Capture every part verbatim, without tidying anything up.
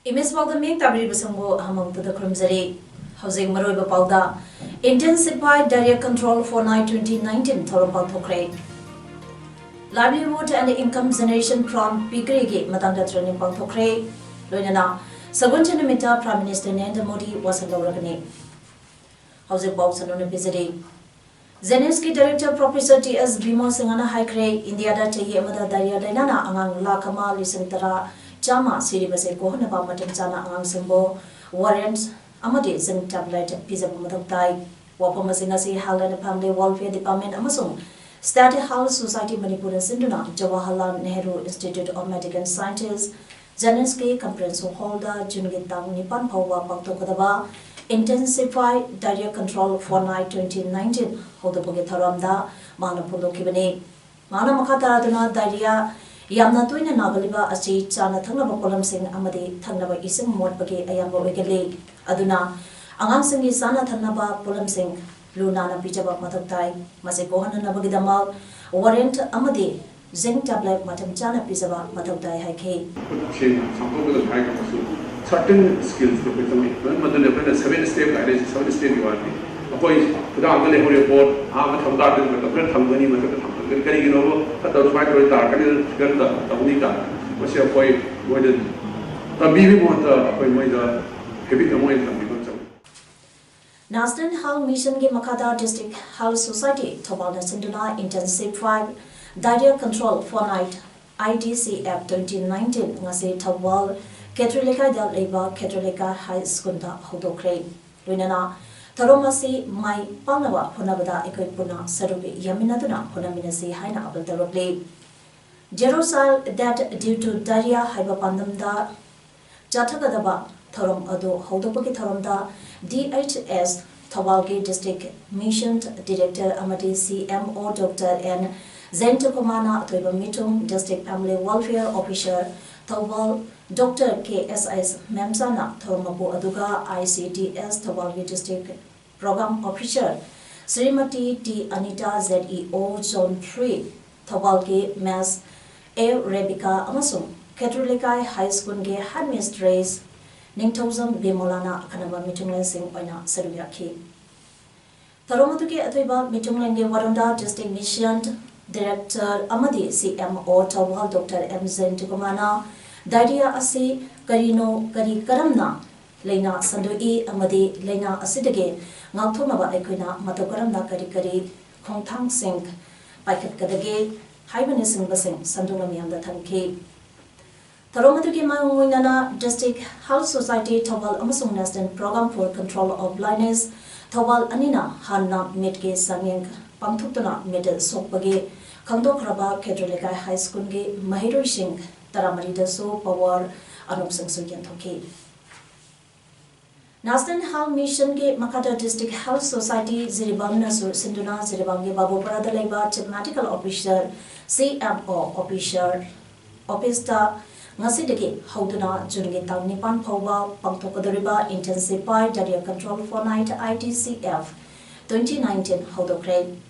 Image ꯄꯥꯎꯗꯝ ꯃꯤꯌꯦꯡ ꯇꯥꯕꯤꯔꯤꯕꯁꯤꯡꯕꯨ ꯍꯥꯃꯝꯇꯗ ꯈꯨꯔꯨꯝꯖꯔꯤ꯫ ꯍꯧꯖꯤꯛ ꯃꯔꯨꯑꯣꯏꯕ ꯄꯥꯎꯗ, Intensified Diarrhea Control for Night twenty nineteen ꯊꯧꯔꯝ ꯄꯥꯡꯊꯣꯛꯈ꯭ꯔꯦ꯫ Livelihood and Income Generation Plan ꯄꯤꯈ꯭ꯔꯦꯒꯤ ꯃꯇꯥꯡꯗ training ꯄꯥꯡꯊꯣꯛꯈ꯭ꯔꯦ꯫ ꯂꯣꯏꯅꯅ ꯁꯒꯣꯜꯁꯦꯟ ꯅꯨꯃꯤꯠꯇ Prime Minister ꯅꯔꯦꯟꯗ꯭ꯔ ꯃꯣꯗꯤ ꯋꯥꯁꯛ ꯂꯧꯔꯒꯅꯤ꯫ ꯍꯧꯖꯤꯛ ꯄꯥꯎ ꯁꯟꯗꯣꯛꯅ ꯄꯤꯖꯔꯤ꯫ ꯖꯦꯅꯤꯝꯁꯀꯤ director Professor ꯇꯤ ꯑꯦꯁ ꯚꯤꯃꯣꯜ ꯁꯤꯡꯍꯅ ꯍꯥꯏꯈ꯭ꯔꯦ, ꯏꯟꯗꯤꯌꯥꯗ ꯆꯍꯤ ꯑꯃꯗ diarrhea ꯂꯥꯏꯅꯥꯅ ꯑꯉꯥꯡ ꯂꯥꯈ ꯑꯃ ꯂꯤꯁꯤꯡ ꯇꯔꯥ ꯆꯥꯝꯃ ꯁꯤꯔꯤꯕꯁꯦ ꯀꯣꯛꯍꯟꯅꯕ ꯃꯇꯝ ꯆꯥꯅ ꯑꯉꯥꯡꯁꯤꯡꯕꯨ warrant ꯑꯃꯗꯤ zinc tablet ꯄꯤꯖꯕ ꯃꯊꯧ ꯇꯥꯏ꯫ ꯋꯥꯐꯝ ꯑꯁꯤ ꯉꯁꯤ Health and Family Welfare Department ꯑꯃꯁꯨꯡ State Health Society ꯃꯅꯤꯄꯨꯔꯅ ꯁꯤꯟꯗꯨꯅ Jawaharlal Nehru Institute of Medical Sciences, ꯖꯦꯅꯤꯝꯁꯀꯤ conference hallꯗ ꯖꯨꯟꯒꯤ ꯇꯥꯡ ꯅꯤꯄꯥꯟ ꯐꯥꯎꯕ ꯄꯥꯡꯊꯣꯛꯀꯗꯕ Intensified Diarrhea Control for Night twenty nineteen ꯍꯧꯗꯣꯛꯄꯒꯤ ꯊꯧꯔꯝꯗ ꯃꯍꯥꯛꯅ ꯐꯣꯡꯗꯣꯛꯈꯤꯕꯅꯤ꯫ ꯃꯍꯥꯛꯅ ꯃꯈꯥ ꯇꯥꯔꯗꯨꯅ, diarrhea ꯌꯥꯝꯅ ꯇꯣꯏꯅ ꯅꯥꯒꯜꯂꯤꯕ ꯑꯁꯤ ꯆꯥꯅ ꯊꯛꯅꯕ ꯄꯣꯠꯂꯝꯁꯤꯡ ꯑꯃꯗꯤ ꯊꯛꯅꯕ ꯏꯁꯤꯡ ꯃꯣꯠꯄꯒꯤ ꯑꯌꯥꯝꯕ ꯑꯣꯏꯒꯜꯂꯤ꯫ ꯑꯗꯨꯅ ꯑꯉꯥꯡꯁꯤꯡꯒꯤ ꯆꯥꯅ ꯊꯛꯅꯕ ꯄꯣꯠꯂꯝꯁꯤꯡ ꯂꯨ ꯅꯥꯟꯅ ꯄꯤꯖꯕ ꯃꯊꯧ ꯇꯥꯏ꯫ ꯃꯁꯤ ꯀꯣꯛꯍꯟꯅꯅꯕꯒꯤꯗꯃꯛ warrant ꯑꯃꯗꯤ zinc tablet ꯃꯇꯝ ꯆꯥꯅ ꯄꯤꯖꯕ ꯃꯊꯧ ꯇꯥꯏ ꯍꯥꯏꯈꯤ꯫ ꯈꯨꯠ ꯁꯦꯡꯅ ꯆꯥꯝꯊꯣꯛꯀꯗꯕꯅꯤ ꯍꯥꯏꯈ꯭ꯔꯒꯁꯨ, certain skillsꯇꯣ ꯑꯩꯈꯣꯏ ꯆꯪꯉꯤ꯫ ꯃꯗꯨ ꯃꯗꯨꯅ ꯑꯩꯈꯣꯏꯅ seven step ꯍꯥꯏꯔꯤꯁꯦ, seven stepꯀꯤ ꯋꯥꯅꯤ꯫ ꯑꯩꯈꯣꯏ ꯈꯨꯗꯥꯡꯗ ꯂꯩꯍꯧꯔꯤꯕ ꯄꯣꯠ ꯑꯍꯥꯟꯕ ꯊꯝ ꯇꯥꯔꯒꯗꯤ ꯃꯇꯝ ꯈꯔ ꯊꯝꯒꯅꯤ, ꯃꯊꯛꯇ ꯊꯝꯒꯅꯤ꯫ ꯀꯔꯤꯒꯤꯅꯣꯕ? ꯐꯠꯇꯕ ꯁꯨꯃꯥꯏꯅ ꯇꯧꯔꯗꯤ ꯇꯥꯔꯛꯀꯅꯤ, ꯐꯤꯒꯔꯗ ꯇꯧꯅꯤ ꯀꯥꯏꯅ꯫ ꯃꯁꯤ ꯑꯩꯈꯣꯏ ꯃꯣꯏꯗ ꯇꯝꯕꯤꯕꯒꯤ ꯃꯍꯨꯠꯇ ꯑꯩꯈꯣꯏ ꯃꯣꯏꯗ habit ꯑꯃ ꯑꯣꯏꯅ ꯊꯝꯕꯤꯕ ꯑꯃ ꯆꯪꯉꯤ꯫ National Health Missionꯒꯤ ꯃꯈꯥꯗ District Health Society ꯊꯧꯕꯥꯜꯅ ꯁꯤꯟꯗꯨꯅ Intensified Diarrhea Control for Night, I D C F twenty nineteen ꯉꯁꯤ ꯊꯧꯕꯥꯜ ꯈꯦꯇ꯭ꯔꯤ ꯂꯩꯀꯥꯏꯗ ꯂꯩꯕ ꯈꯦꯇ꯭ꯔꯤ ꯂꯩꯀꯥꯏ High Schoolꯗ ꯍꯧꯗꯣꯛꯈ꯭ꯔꯦ꯫ ꯂꯣꯏꯅꯅ ꯊꯧꯔꯝ ꯑꯁꯤ ꯃꯥꯏ ꯄꯥꯛꯅꯕ ꯍꯣꯠꯅꯕꯗ ꯑꯩꯈꯣꯏ ꯄꯨꯟꯅ ꯁꯔꯨꯛ ꯌꯥꯃꯤꯟꯅꯗꯨꯅ ꯍꯣꯠꯅꯃꯤꯟꯅꯁꯤ ꯍꯥꯏꯅ appeal ꯇꯧꯔꯛꯂꯤ꯫ Zero Child Death Due to Diarrhea ꯍꯥꯏꯕ ꯄꯥꯟꯗꯝꯗ ꯆꯠꯊꯒꯗꯕ ꯊꯧꯔꯝ ꯑꯗꯨ ꯍꯧꯗꯣꯛꯄꯒꯤ ꯊꯧꯔꯝꯗ D H S ꯊꯧꯕꯥꯜꯒꯤ District Mission Director ꯑꯃꯗꯤ C M O Doctor N ꯖꯌꯟꯇ ꯀꯨꯃꯥꯔꯅ ꯑꯊꯣꯏꯕ ꯃꯤꯊꯨꯡ, District Family Welfare Officer Thoubal Doctor K S S ꯃꯦꯝꯆꯥꯅ ꯊꯧꯔꯝ ꯃꯄꯨ ꯑꯗꯨꯒ I C D S ꯊꯧꯕꯥꯜꯒꯤ District Program Officer Shrimati T Anita, Z E O Zone three ꯊꯧꯕꯥꯜꯒꯤ Miss A Rebecca ꯑꯃꯁꯨꯡ ꯈꯦꯇ꯭ꯔꯨ ꯂꯩꯀꯥꯏ High Schoolꯒꯤ Headmistress ꯅꯤꯡꯊꯧꯖꯝ ꯕꯤꯃꯣꯂꯥꯅ ꯑꯈꯟꯅꯕ ꯃꯤꯊꯨꯡꯂꯦꯟꯁꯤꯡ ꯑꯣꯏꯅ ꯁꯔꯨꯛ ꯌꯥꯈꯤ꯫ ꯊꯧꯔꯝ ꯑꯗꯨꯒꯤ ꯑꯊꯣꯏꯕ ꯃꯤꯊꯨꯡꯂꯦꯟꯒꯤ ꯋꯥꯔꯣꯝꯗ District Mission Director ꯑꯃꯗꯤ C M O Thoubal Doctor M ꯖꯌꯟꯇ ꯀꯨꯃꯥꯔꯅ diarrhea ꯑꯁꯤ ꯀꯔꯤꯅꯣ, ꯀꯔꯤ ꯀꯔꯝꯅ ꯂꯥꯏꯅꯥ ꯁꯟꯗꯣꯛꯏ ꯑꯃꯗꯤ ꯂꯥꯏꯅꯥ ꯑꯁꯤꯗꯒꯤ ꯉꯥꯛꯊꯣꯛꯅꯕ ꯑꯩꯈꯣꯏꯅ ꯃꯇꯧ ꯀꯔꯝꯅ ꯀꯔꯤ ꯀꯔꯤ ꯈꯣꯡꯊꯥꯡꯁꯤꯡ ꯄꯥꯏꯈꯠꯀꯗꯒꯦ ꯍꯥꯏꯕꯅꯆꯤꯡꯕꯁꯤꯡ ꯁꯟꯗꯣꯛꯅ ꯃꯤꯌꯥꯝꯗ ꯊꯝꯈꯤ꯫ ꯊꯧꯔꯝ ꯑꯗꯨꯒꯤ ꯃꯥꯡꯑꯣꯏꯅꯅ District Health Society ꯊꯧꯕꯥꯜ ꯑꯃꯁꯨꯡ National Program for Control of Blindness Thoubal ꯑꯅꯤꯅ ꯍꯥꯟꯅ ꯃꯤꯠꯀꯤ ꯆꯥꯡꯌꯦꯡ ꯄꯥꯡꯊꯣꯛꯇꯨꯅ ꯃꯤꯠ ꯁꯣꯛꯄꯒꯤ ꯈꯪꯗꯣꯛꯈ꯭ꯔꯕ ꯈꯦꯇ꯭ꯔꯨ ꯂꯩꯀꯥꯏ High Schoolꯒꯤ ꯃꯍꯩꯔꯣꯏꯁꯤꯡ ꯇꯔꯥꯃꯔꯤꯗꯁꯨ power ꯑꯅꯣꯞꯁꯤꯡꯁꯨ ꯌꯦꯟꯊꯣꯛꯈꯤ꯫ National Health Missionꯒꯤ ꯃꯈꯥꯗ District Health Society ꯖꯤꯔꯤꯕꯥꯝꯅꯁꯨ ꯁꯤꯟꯗꯨꯅ ꯖꯤꯔꯤꯕꯥꯝꯒꯤ ꯕꯥꯕꯨꯄꯔꯥꯗ ꯂꯩꯕ Chief Medical Officer, C M O Officer Officeꯇ ꯉꯁꯤꯗꯒꯤ ꯍꯧꯗꯨꯅ ꯖꯨꯟꯒꯤ ꯇꯥꯡ ꯅꯤꯄꯥꯟ ꯐꯥꯎꯕ ꯄꯥꯡꯊꯣꯛꯀꯗꯧꯔꯤꯕ Intensified Diarrhea Control Fortnight I D C F twenty nineteen ꯍꯧꯗꯣꯛꯈ꯭ꯔꯦ꯫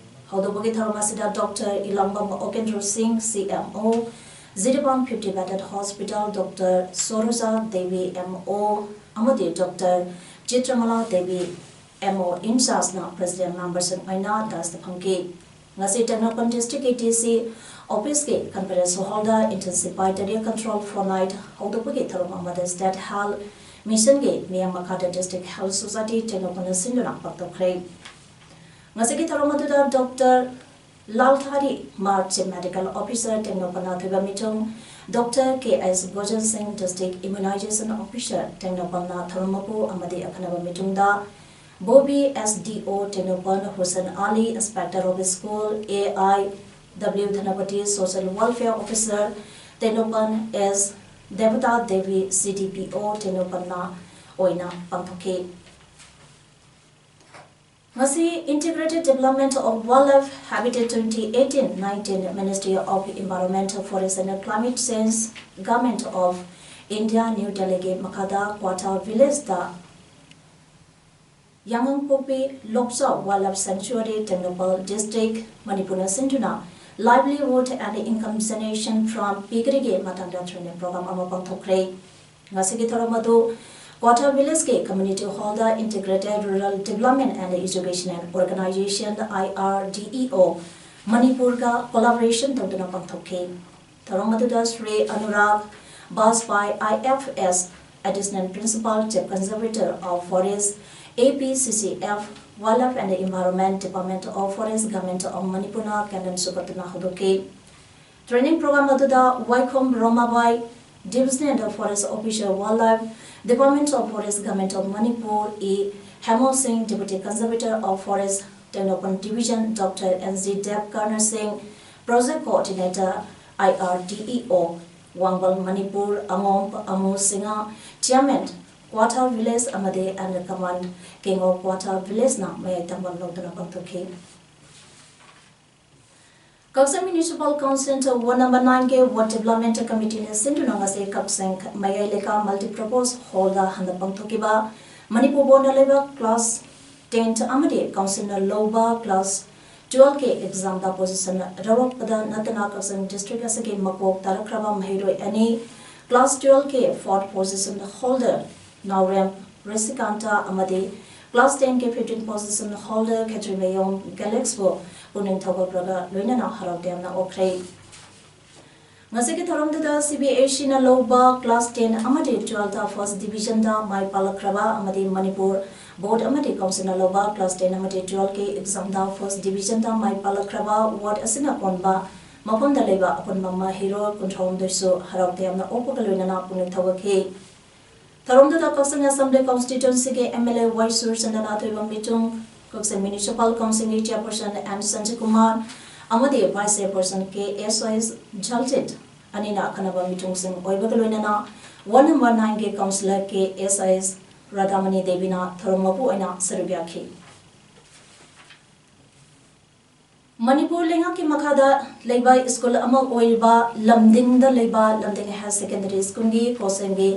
ꯍꯧꯗꯣꯛꯄꯒꯤ ꯊꯧꯔꯝ ꯑꯁꯤꯗ Doctor ꯏꯂꯥꯡꯕꯝ ꯑꯣꯀꯦꯟꯗ꯭ꯔꯣ ꯁꯤꯡ, C M O, Jiribam fifty Bedded Hospital, Doctor ꯁꯣꯔꯣꯖꯥ Devi, M O, ꯑꯃꯗꯤ Doctor ꯆꯤꯇ꯭ꯔꯃꯂꯥ Devi, M O in chargeꯅ president memberꯁꯤꯡ ꯑꯣꯏꯅ dais ꯐꯝꯈꯤ꯫ ꯉꯁꯤ Tengnoupal Districtꯀꯤ D C Officeꯀꯤ Conference Hallꯗ Intensified Diarrhea Control Fortnight ꯍꯧꯗꯣꯛꯄꯒꯤ ꯊꯧꯔꯝ ꯑꯃꯗ State Health Missionꯒꯤ ꯃꯤꯌꯥꯝ ꯃꯈꯥꯗ District Health Society ꯇꯦꯡꯅꯧꯄꯜꯅ ꯁꯤꯟꯗꯨꯅ ꯄꯥꯡꯊꯣꯛꯈ꯭ꯔꯦ꯫ ꯉꯁꯤꯒꯤ ꯊꯧꯔꯝ ꯑꯗꯨꯗ Doctor ꯂꯥꯜꯊꯥꯔꯤ ꯃꯥꯔ, Chief Medical Officer ꯇꯦꯡꯅꯧꯄꯜꯅ ꯑꯊꯣꯏꯕ ꯃꯤꯊꯨꯡ, Doctor K S ꯒꯣꯖꯟ ꯁꯤꯡ, District Immunization Officer ꯇꯦꯡꯅꯧꯄꯜꯅ ꯊꯧꯔꯝ ꯃꯄꯨ ꯑꯃꯗꯤ ꯑꯈꯟꯅꯕ ꯃꯤꯊꯨꯡꯗ Bobby, S D O Tengnoupal Hussain Ali, Inspector of School, A I W ꯙꯅꯄꯇꯤ, Social Welfare Officer Tengnoupal S ꯗꯦꯕꯇꯥ Devi ꯁꯤ ꯗꯤ ꯄꯤ ꯑꯣ ꯇꯦꯡꯅꯧꯄꯜꯅ ꯑꯣꯏꯅ ꯄꯥꯡꯊꯣꯛꯈꯤ꯫ ꯉꯁꯤ Integrated Development of Wildlife Habitat twenty eighteen nineteen, Ministry of Environment, Forest and Climate Change, Government of India, New Delhi ꯒꯤ ꯃꯈꯥꯗ ꯀ꯭ꯋꯥꯊꯥ ꯚꯤꯂꯦꯖꯇ ꯌꯥꯉꯪꯄꯣꯛꯄꯤ ꯂꯣꯛꯆꯥꯎ Wildlife Sanctuary, Tengnoupal District, ꯃꯅꯤꯄꯨꯔꯅ ꯁꯤꯟꯗꯨꯅ Livelihood and Income Generation from Piggery ꯒꯤ ꯃꯇꯥꯡꯗ training program ꯑꯃ ꯄꯥꯡꯊꯣꯛꯈ꯭ꯔꯦ꯫ ꯉꯁꯤꯒꯤ ꯊꯧꯔꯝ ꯑꯗꯨ ꯀ꯭ꯋꯥꯊꯥ ꯚꯤꯂꯦꯖꯀꯤ community hall the Integrated Rural Development and Education and Organization, I R D E O, ꯃꯅꯤꯄꯨꯔꯒ collaboration ꯇꯧꯗꯨꯅ ꯄꯥꯡꯊꯣꯛꯈꯤ꯫ ꯊꯧꯔꯝ ꯑꯗꯨꯗ Shri Anurag ꯕꯥꯖꯄꯥꯏ, I F S, Additional Principal Chief Conservator of Forest, A P C C F, Wildlife and Environment, Department of Forest, Government of ꯃꯅꯤꯄꯨꯔꯅ candle ꯁꯨ ꯀꯠꯇꯨꯅ ꯍꯧꯗꯣꯛꯈꯤ꯫ Training program ꯑꯗꯨꯗ ꯋꯥꯏꯈꯣꯝ ꯔꯣꯃꯥꯕꯥꯏ, Divisional Forest Officer, Wildlife, Department of Forest, Government of Manipur, E Hemo Singh, Deputy Conservator of Forest, Tengnoupal Division, Doctor N G Debkarna Singh, Project Coordinator, I R D E O, Wangbal Manipur, Angom Amu Singha, Chairman, Kwatha Village ꯑꯃꯗꯤ and common ꯀꯦꯡꯒꯣ ꯀ꯭ꯋꯥꯊꯥ ꯚꯤꯂꯦꯖꯅ ꯃꯌꯥꯏ ꯊꯪꯕ ꯂꯧꯗꯨꯅ ꯄꯥꯡꯊꯣꯛꯈꯤ꯫ ꯀꯛꯆꯤꯡ Municipal Council Ward number nine ꯒꯤ Ward Development Committee ꯅ ꯁꯤꯟꯗꯨꯅ ꯉꯁꯤ ꯀꯛꯆꯤꯡ ꯃꯌꯥꯏ ꯂꯩꯀꯥ Multipurpose Hall ꯗ ꯍꯟꯗꯛ ꯄꯥꯡꯊꯣꯛꯈꯤꯕ ꯃꯅꯤꯄꯨꯔ ꯕꯣꯔꯗꯅ ꯂꯩꯕ class ten ꯑꯃꯗꯤ council ꯅ ꯂꯧꯕ class twelve ꯀꯤ exam ꯗ position ꯂꯧꯔꯛꯄꯗ ꯅꯠꯇꯅ ꯀꯛꯆꯤꯡ district ꯑꯁꯤꯒꯤ ꯃꯀꯣꯛ ꯇꯥꯔꯛꯈ꯭ꯔꯕ ꯃꯍꯩꯔꯣꯏ ꯑꯅꯤ, class twelve ꯀꯤ fourth position holder ꯅꯥꯎꯔꯦꯝ ꯔꯤꯁꯤꯀꯥꯟꯇ ꯑꯃꯗꯤ class ten ꯀꯤ fifteen position holder ꯈꯦꯇ꯭ꯔꯤꯃꯌꯣꯝ ꯒꯦꯂꯦꯛꯁꯄꯨ ꯄꯨꯛꯅꯤꯡ ꯊꯧꯒꯠꯄꯒ ꯂꯣꯏꯅꯅ ꯍꯔꯥꯎ ꯇꯌꯥꯝꯅ ꯑꯣꯛꯈ꯭ꯔꯦ꯫ ꯉꯁꯤꯒꯤ ꯊꯧꯔꯝꯗꯨꯗ C B S E ꯅ ꯂꯧꯕ class ten ꯑꯃꯗꯤ twelve ꯇ first division ꯗ ꯃꯥꯏ ꯄꯥꯛꯂꯛꯈ꯭ꯔꯕ ꯑꯃꯗꯤ ꯃꯅꯤꯄꯨꯔ ꯕꯣꯔꯗ ꯑꯃꯗꯤ council ꯅ ꯂꯧꯕ class ten ꯑꯃꯗꯤ twelve ꯀꯤ exam ꯗ first division ꯗ ꯃꯥꯏ ꯄꯥꯛꯂꯛꯈ꯭ꯔꯕ ward ꯑꯁꯤꯅ ꯀꯣꯟꯕ ꯃꯐꯝꯗ ꯂꯩꯕ ꯑꯄꯨꯟꯕ ꯃꯍꯩꯔꯣꯏ ꯀꯨꯟꯊ꯭ꯔꯥꯍꯨꯝꯗꯣꯏꯁꯨ ꯍꯔꯥꯎ ꯇꯌꯥꯝꯅ ꯑꯣꯛꯄꯒ ꯂꯣꯏꯅꯅ ꯄꯨꯛꯅꯤꯡ ꯊꯧꯒꯠꯈꯤ꯫ ꯊꯧꯔꯝꯗꯨꯗ ꯀꯛꯆꯤꯡ Assembly Constituency ꯒꯤ M L A Y ꯁꯨꯔꯆꯟꯗ꯭ꯔꯅ ꯊꯣꯏꯕꯝ ꯕꯤꯇꯨꯡ, Kakching Municipal Council ꯒꯤ Chairperson N ꯁꯟꯖꯤꯠ ꯀꯨꯃꯥꯔ ꯑꯃꯗꯤ Vice Chairperson K S I ꯖꯜꯖꯤꯠ ꯑꯅꯤꯅ ꯑꯈꯟꯅꯕ ꯃꯤꯊꯨꯡꯁꯤꯡ ꯑꯣꯏꯕꯒ ꯂꯣꯏꯅꯅ ꯋꯥꯔꯗ ꯅꯝꯕꯔ ꯅꯥꯏꯟꯒꯤ ꯀꯥꯎꯟꯁꯤꯂꯔ ꯀꯦ ꯑꯦꯁ ꯑꯥꯏ ꯑꯦꯁ ꯔꯥꯙꯥꯃꯅꯤ ꯗꯦꯕꯤꯅ ꯊꯧꯔꯝ ꯃꯄꯨ ꯑꯣꯏꯅ ꯁꯔꯨꯛ ꯌꯥꯈꯤ꯫ ꯃꯅꯤꯄꯨꯔ ꯂꯩꯉꯥꯛꯀꯤ ꯃꯈꯥꯗ ꯂꯩꯕ ꯁ꯭ꯀꯨꯜ ꯑꯃ ꯑꯣꯏꯔꯤꯕ ꯂꯝꯗꯤꯡꯗ ꯂꯩꯕ ꯂꯝꯗꯤꯡ ꯍꯥꯌꯔ ꯁꯦꯀꯦꯟꯗꯔꯤ ꯁ꯭ꯀꯨꯜꯒꯤ ꯀꯣꯁꯦꯝꯒꯤ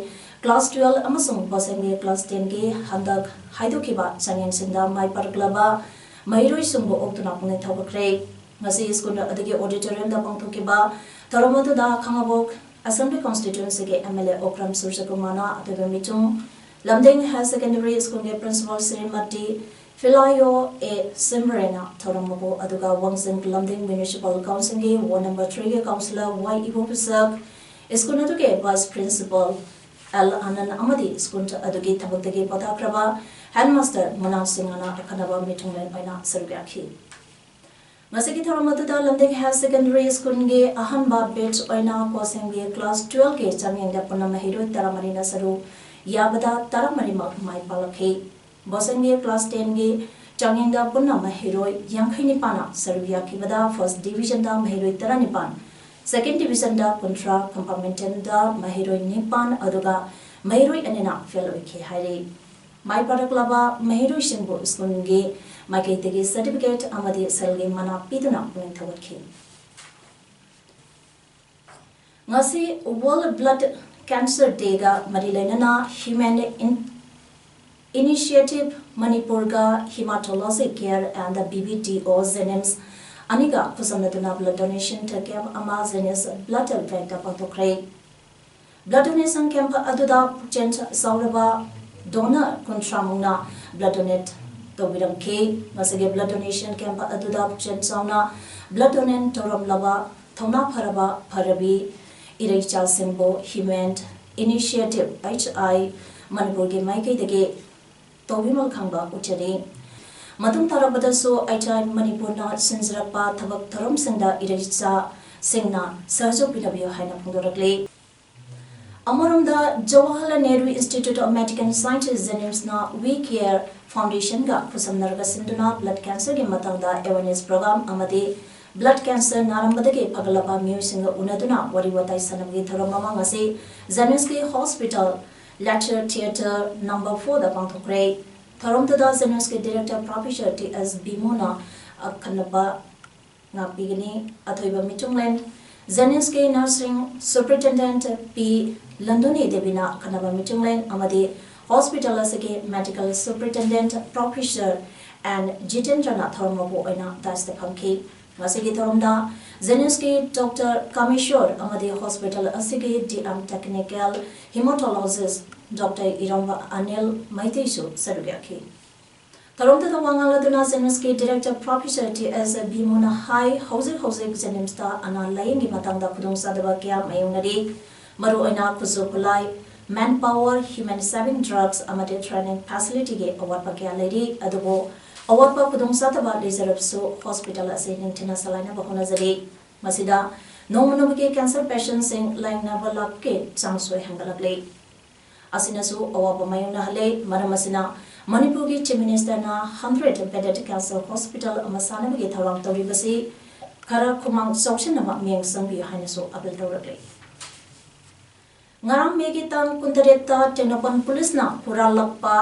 ꯀ꯭ꯂꯥꯁ ꯇꯨꯋꯦꯜꯕ ꯑꯃꯁꯨꯡ ꯀꯣꯁꯦꯝꯒꯤ ꯀ꯭ꯂꯥꯁ ꯇꯦꯟꯒꯤ ꯍꯟꯗꯛ ꯍꯥꯏꯗꯣꯛꯈꯤꯕ ꯆꯥꯡꯌꯦꯡꯁꯤꯡꯗ ꯃꯥꯏ ꯄꯥꯛꯂꯕ ꯃꯍꯩꯔꯣꯏꯁꯤꯡꯕꯨ ꯑꯣꯛꯇꯨꯅ ꯄꯨꯛꯅꯤꯡ ꯊꯧꯒꯠꯈ꯭ꯔꯦ꯫ ꯉꯁꯤ ꯁ꯭ꯀꯨꯜ ꯑꯗꯨꯒꯤ ꯑꯣꯗꯤꯇꯣꯔꯤꯌꯝꯗ ꯄꯥꯡꯊꯣꯛꯈꯤꯕ ꯊꯧꯔꯝ ꯑꯗꯨꯗ ꯈꯥꯉꯕꯣꯛ ꯑꯦꯁꯦꯝꯕ꯭ꯂꯤ ꯀꯣꯟꯁꯇꯤꯇ꯭ꯋꯦꯟꯁꯤꯒꯤ ꯑꯦꯝ ꯑꯦꯜ ꯑꯦ ꯑꯣꯀ꯭ꯔꯝ ꯁꯨꯔꯖꯀꯨꯃꯥꯔꯅ ꯑꯇꯣꯏꯕ ꯃꯤꯆꯨꯝ, ꯂꯝꯗꯤꯡ ꯍꯥꯌꯔ ꯁꯦꯀꯦꯟꯗꯔꯤ ꯁ꯭ꯀꯨꯜꯒꯤ ꯄ꯭ꯔꯤꯟꯁꯤꯄꯥꯜ ꯁ꯭ꯔꯤꯃꯇꯤ ꯐꯤꯂꯥꯌꯣ ꯑꯦ ꯁꯤꯝꯔꯦꯅ ꯊꯧꯔꯝ ꯃꯄꯨ, ꯑꯗꯨꯒ ꯋꯥꯡꯖꯤꯡ ꯂꯝꯗꯤꯡ ꯃ꯭ꯌꯨꯅꯤꯁꯤꯄꯥꯜ ꯀꯥꯎꯟꯁꯤꯜꯒꯤ ꯋꯥꯔꯗ ꯅꯝꯕꯔ ꯊ꯭ꯔꯤꯒꯤ ꯀꯥꯎꯟꯁꯤꯂꯔ ꯋꯥꯏ ꯏꯕꯣ ꯄꯤꯁꯛ, ꯁ꯭ꯀꯨꯜ ꯑꯗꯨꯒꯤ ꯚꯥꯏꯁ ꯄ꯭ꯔꯤꯟꯁꯤꯄꯥꯜ ꯑꯦꯜ ꯑꯅꯟ ꯑꯃꯗꯤ ꯁ꯭ꯀꯨꯜ ꯑꯗꯨꯒꯤ ꯊꯕꯛꯇꯒꯤ ꯄꯣꯊꯥꯈ꯭ꯔꯕ ꯍꯦꯗꯃꯥꯁꯇꯔ ꯃꯨꯅꯥꯜ ꯁꯤꯡꯍꯅ ꯑꯈꯟꯅꯕ ꯃꯤꯊꯨꯡꯂꯦꯟ ꯑꯣꯏꯅ ꯁꯔꯨꯛ ꯌꯥꯈꯤ꯫ ꯉꯁꯤꯒꯤ ꯊꯧꯔꯝ ꯑꯗꯨꯗ ꯂꯝꯗꯤꯡ ꯍꯥꯌꯔ ꯁꯦꯀꯦꯟꯗꯔꯤ ꯁ꯭ꯀꯨꯜꯒꯤ ꯑꯍꯥꯟꯕ ꯕꯦꯆ ꯑꯣꯏꯅ ꯀꯣꯁꯦꯝꯒꯤ ꯀ꯭ꯂꯥꯁ ꯇꯨꯋꯦꯜꯕꯀꯤ ꯆꯥꯡꯌꯦꯡꯗ ꯄꯨꯟꯅ ꯃꯍꯩꯔꯣꯏ ꯇꯔꯥꯃꯔꯤꯅ ꯁꯔꯨꯛ ꯌꯥꯕꯗ ꯇꯔꯥꯃꯔꯤꯃꯛ ꯃꯥꯏ ꯄꯥꯛꯂꯛꯈꯤ꯫ ꯕꯣꯁꯦꯝꯒꯤ ꯀ꯭ꯂꯥꯁ ꯇꯦꯟꯒꯤ ꯆꯥꯡꯌꯦꯡꯗ ꯄꯨꯟꯅ ꯃꯍꯩꯔꯣꯏ ꯌꯥꯡꯈꯩ ꯅꯤꯄꯥꯟꯅ ꯁꯔꯨꯛ ꯌꯥꯈꯤꯕꯗ ꯐꯥꯔꯁ ꯗꯤꯕꯤꯖꯟꯗ ꯃꯍꯩꯔꯣꯏ ꯇꯔꯥꯅꯤꯄꯥꯟ, ꯁꯦꯀꯦꯟ ꯗꯤꯕꯤꯖꯟꯗ ꯀꯨꯟꯊ꯭ꯔꯥ, ꯀꯝꯄꯥꯔꯠꯃꯦꯟꯇꯦꯜꯗ ꯃꯍꯩꯔꯣꯏ ꯅꯤꯄꯥꯟ, ꯑꯗꯨꯒ ꯃꯍꯩꯔꯣꯏ ꯑꯅꯤꯅ ꯐꯦꯜ ꯑꯣꯏꯈꯤ ꯍꯥꯏꯔꯤ꯫ ꯃꯥꯏ ꯄꯥꯛꯂꯛꯂꯕ ꯃꯍꯩꯔꯣꯏꯁꯤꯡꯕꯨ ꯁ꯭ꯀꯨꯜꯒꯤ ꯃꯥꯏꯀꯩꯗꯒꯤ ꯁꯔꯇꯤꯐꯤꯀꯦꯠ ꯑꯃꯗꯤ ꯁꯦꯜꯒꯤ ꯃꯅꯥ ꯄꯤꯗꯨꯅ ꯄꯨꯛꯅꯤꯡ ꯊꯧꯒꯠꯈꯤ꯫ ꯉꯁꯤ World Blood Cancer Day-ꯒ ꯃꯔꯤ ꯂꯩꯅꯅ Humane In-, Initiative ꯃꯅꯤꯄꯨꯔꯒ Hematology Care and B B T O JNIMS ꯑꯅꯤꯒ ꯈꯨꯠꯁꯝꯅꯗꯨꯅ blood donation camp ꯑꯃ JNIMS blood bank-ꯇ ꯄꯥꯡꯊꯣꯛꯈ꯭ꯔꯦ꯫ Blood donation camp ꯑꯗꯨꯗ ꯄꯨꯛꯆꯦꯜ ꯆꯥꯎꯔꯕ donor ꯀꯨꯟꯊ꯭ꯔꯥ ꯃꯨꯛꯅ blood donate ꯇꯧꯕꯤꯔꯝꯈꯤ꯫ ꯉꯁꯤꯒꯤ blood donation camp ꯑꯗꯨꯗ ꯄꯨꯛꯆꯦꯜ ꯆꯥꯎꯅ blood donate ꯇꯧꯔꯝꯂꯕ ꯊꯧꯅꯥ ꯐꯔꯕ ꯐꯔꯕꯤ ꯏꯔꯩꯆꯥꯁꯤꯡꯕꯨ Humane Initiative, H I, ꯃꯅꯤꯄꯨꯔꯒꯤ ꯃꯥꯏꯀꯩꯗꯒꯤ ꯇꯧꯕꯤꯃꯜ ꯈꯪꯕ ꯎꯠꯆꯔꯤ꯫ ꯃꯇꯨꯡ ꯇꯥꯔꯛꯄꯗꯁꯨ H I ꯃꯅꯤꯄꯨꯔꯅ ꯁꯤꯟꯖꯔꯛꯄ ꯊꯕꯛ ꯊꯧꯔꯝꯁꯤꯡꯗ ꯏꯔꯩꯆꯥꯁꯤꯡꯅ ꯁꯍꯖꯣꯛ ꯄꯤꯅꯕꯤꯌꯨ ꯍꯥꯏꯅ ꯐꯣꯡꯗꯣꯔꯛꯂꯤ꯫ ꯑꯃꯔꯣꯝꯗ, Jawaharlal Nehru Institute of Medical Sciences, JNIMS-ꯅ We Care Foundation-ꯒ ꯈꯨꯠꯁꯝꯅꯔꯒ ꯁꯤꯟꯗꯨꯅ blood cancer-ꯒꯤ ꯃꯇꯥꯡꯗ awareness program ꯑꯃꯗꯤ Blood cancer ꯅꯥꯔꯝꯕꯗꯒꯤ ꯐꯒꯠꯂꯕ ꯃꯤꯑꯣꯏꯁꯤꯡꯒ ꯎꯅꯗꯨꯅ ꯋꯥꯔꯤ ꯋꯥꯇꯥꯏ ꯁꯥꯟꯅꯕꯒꯤ ꯊꯧꯔꯝ ꯑꯃ ꯉꯁꯤ ꯖꯦꯅꯤꯝꯁꯀꯤ ꯍꯣꯁꯄꯤꯇꯥꯜ ꯂꯦꯛꯆꯔ ꯊꯤꯌꯦꯇꯔ ꯅꯝꯕꯔ ꯐꯣꯔꯗ ꯄꯥꯡꯊꯣꯛꯈ꯭ꯔꯦ꯫ ꯊꯧꯔꯝꯗꯨꯗ ꯖꯦꯅꯤꯝꯁꯀꯤ ꯗꯤꯔꯦꯛꯇꯔ ꯄ꯭ꯔꯣꯐꯦꯁꯔ ꯇꯤ ꯑꯦꯁ ꯕꯤꯃꯣꯅ ꯑꯈꯟꯅꯕ ꯉꯥꯛꯄꯤꯒꯅꯤ꯫ ꯑꯊꯣꯏꯕ ꯃꯤꯆꯨꯡꯂꯦꯟ ꯖꯦꯅꯤꯝꯁꯀꯤ ꯅꯔꯁꯤꯡ ꯁꯨꯄꯔꯤꯟꯇꯦꯟꯗꯦꯟꯠ ꯄꯤ ꯂꯟꯗꯨꯅꯤ ꯗꯦꯕꯤꯅ ꯑꯈꯟꯅꯕ ꯃꯤꯆꯨꯡꯂꯦꯟ ꯑꯃꯗꯤ ꯍꯣꯁꯄꯤꯇꯥꯜ ꯑꯁꯤꯒꯤ ꯃꯦꯗꯤꯀꯦꯜ ꯁꯨꯄꯔꯤꯟꯇꯦꯟꯗꯦꯟꯠ ꯄ꯭ꯔꯣꯐꯦꯁꯔ ꯑꯦꯟ ꯖꯤꯇꯦꯟꯗ꯭ꯔꯅ ꯊꯧꯔꯝ ꯃꯄꯨ ꯑꯣꯏꯅ ꯗꯥꯏꯁꯇ ꯐꯝꯈꯤ꯫ ꯉꯁꯤꯒꯤ ꯊꯧꯔꯝꯗ ꯖꯦꯅꯤꯝꯁꯀꯤ ꯗꯣꯛꯇꯔ ꯀꯥꯃꯦꯁꯣꯔ ꯑꯃꯗꯤ ꯍꯣꯁꯄꯤꯇꯥꯜ ꯑꯁꯤꯒꯤ ꯗꯤ ꯑꯦꯝ ꯇꯦꯛꯅꯤꯀꯦꯜ ꯍꯤꯃꯥꯇꯣꯂꯣꯖꯤꯁ ꯗꯣꯛꯇꯔ ꯏꯔꯝꯕ ꯑꯅꯤꯜ ꯃꯩꯇꯩꯁꯨ ꯁꯔꯨꯛ ꯌꯥꯈꯤ꯫ ꯊꯧꯔꯝꯗꯨꯗ ꯋꯥ ꯉꯥꯡꯂꯗꯨꯅ ꯖꯦꯅꯤꯝꯁꯀꯤ ꯗꯤꯔꯦꯛꯇꯔ ꯄ꯭ꯔꯣꯐꯦꯁꯔ ꯇꯤ ꯑꯦꯁ ꯕꯤꯃꯣꯅ ꯍꯥꯏ, ꯍꯧꯖꯤꯛ ꯍꯧꯖꯤꯛ ꯖꯦꯅꯤꯝꯁꯇ ꯑꯅꯥ ꯂꯥꯌꯦꯡꯒꯤ ꯃꯇꯥꯡꯗ ꯈꯨꯗꯣꯡꯆꯥꯗꯕ ꯀꯌꯥ ꯃꯥꯌꯣꯛꯅꯔꯤ꯫ ꯃꯔꯨꯑꯣꯏꯅ ꯈꯨꯠꯁꯨ ꯈꯨꯠꯂꯥꯏ, ꯃꯦꯟ ꯄꯥꯋꯔ, ꯍ꯭ꯌꯨꯃꯦꯟ ꯁꯦꯚꯤꯡ ꯗ꯭ꯔꯒꯁ ꯑꯃꯗꯤ ꯇ꯭ꯔꯦꯅꯤꯡ ꯐꯦꯁꯤꯂꯤꯇꯤꯒꯤ ꯑꯋꯥꯠꯄ ꯀꯌꯥ ꯂꯩꯔꯤ꯫ ꯑꯗꯨꯕꯨ ꯑꯋꯥꯠꯄ ꯈꯨꯗꯣꯡꯆꯥꯗꯕ ꯂꯩꯖꯔꯕꯁꯨ ꯍꯣꯁꯄꯤꯇꯥꯜ ꯑꯁꯤ ꯅꯤꯡꯊꯤꯅ ꯆꯂꯥꯏꯅꯕ ꯍꯣꯠꯅꯖꯔꯤ꯫ ꯃꯁꯤꯗ ꯅꯣꯡꯃ ꯅꯣꯡꯃꯒꯤ ꯀꯦꯟꯁꯔ ꯄꯦꯁꯦꯟꯁꯤꯡ ꯂꯥꯌꯦꯡꯅꯕ ꯂꯥꯛꯄꯒꯤ ꯆꯥꯡꯁꯨ ꯍꯦꯟꯒꯠꯂꯛꯂꯤ꯫ ꯑꯁꯤꯅꯁꯨ ꯑꯋꯥꯕ ꯃꯥꯌꯣꯛꯅꯍꯜꯂꯦ꯫ ꯃꯔꯝ ꯑꯁꯤꯅ ꯃꯅꯤꯄꯨꯔꯒꯤ ꯆꯤꯐ ꯃꯤꯅꯤꯁꯇꯔꯅ ꯍꯟꯗ꯭ꯔꯦꯠ ꯕꯦꯗꯦꯗ ꯀꯦꯟꯁꯔ ꯍꯣꯁꯄꯤꯇꯥꯜ ꯑꯃ ꯁꯥꯅꯕꯒꯤ ꯊꯧꯔꯥꯡ ꯇꯧꯔꯤꯕꯁꯤ ꯈꯔ ꯈꯨꯃꯥꯡ ꯆꯥꯎꯁꯤꯟꯅꯕ ꯃꯤꯠꯌꯦꯡ ꯆꯪꯕꯤꯌꯨ ꯍꯥꯏꯅꯁꯨ ꯑꯥꯄꯤꯜ ꯇꯧꯔꯛꯂꯤ꯫ ꯉꯔꯥꯡ ꯃꯦꯒꯤ ꯇꯥꯡ ꯀꯨꯟꯇꯔꯦꯠꯇ ꯇꯦꯡꯅꯧꯄꯜ ꯄꯨꯂꯤꯁꯅ ꯍꯨꯔꯥꯜꯂꯛꯄ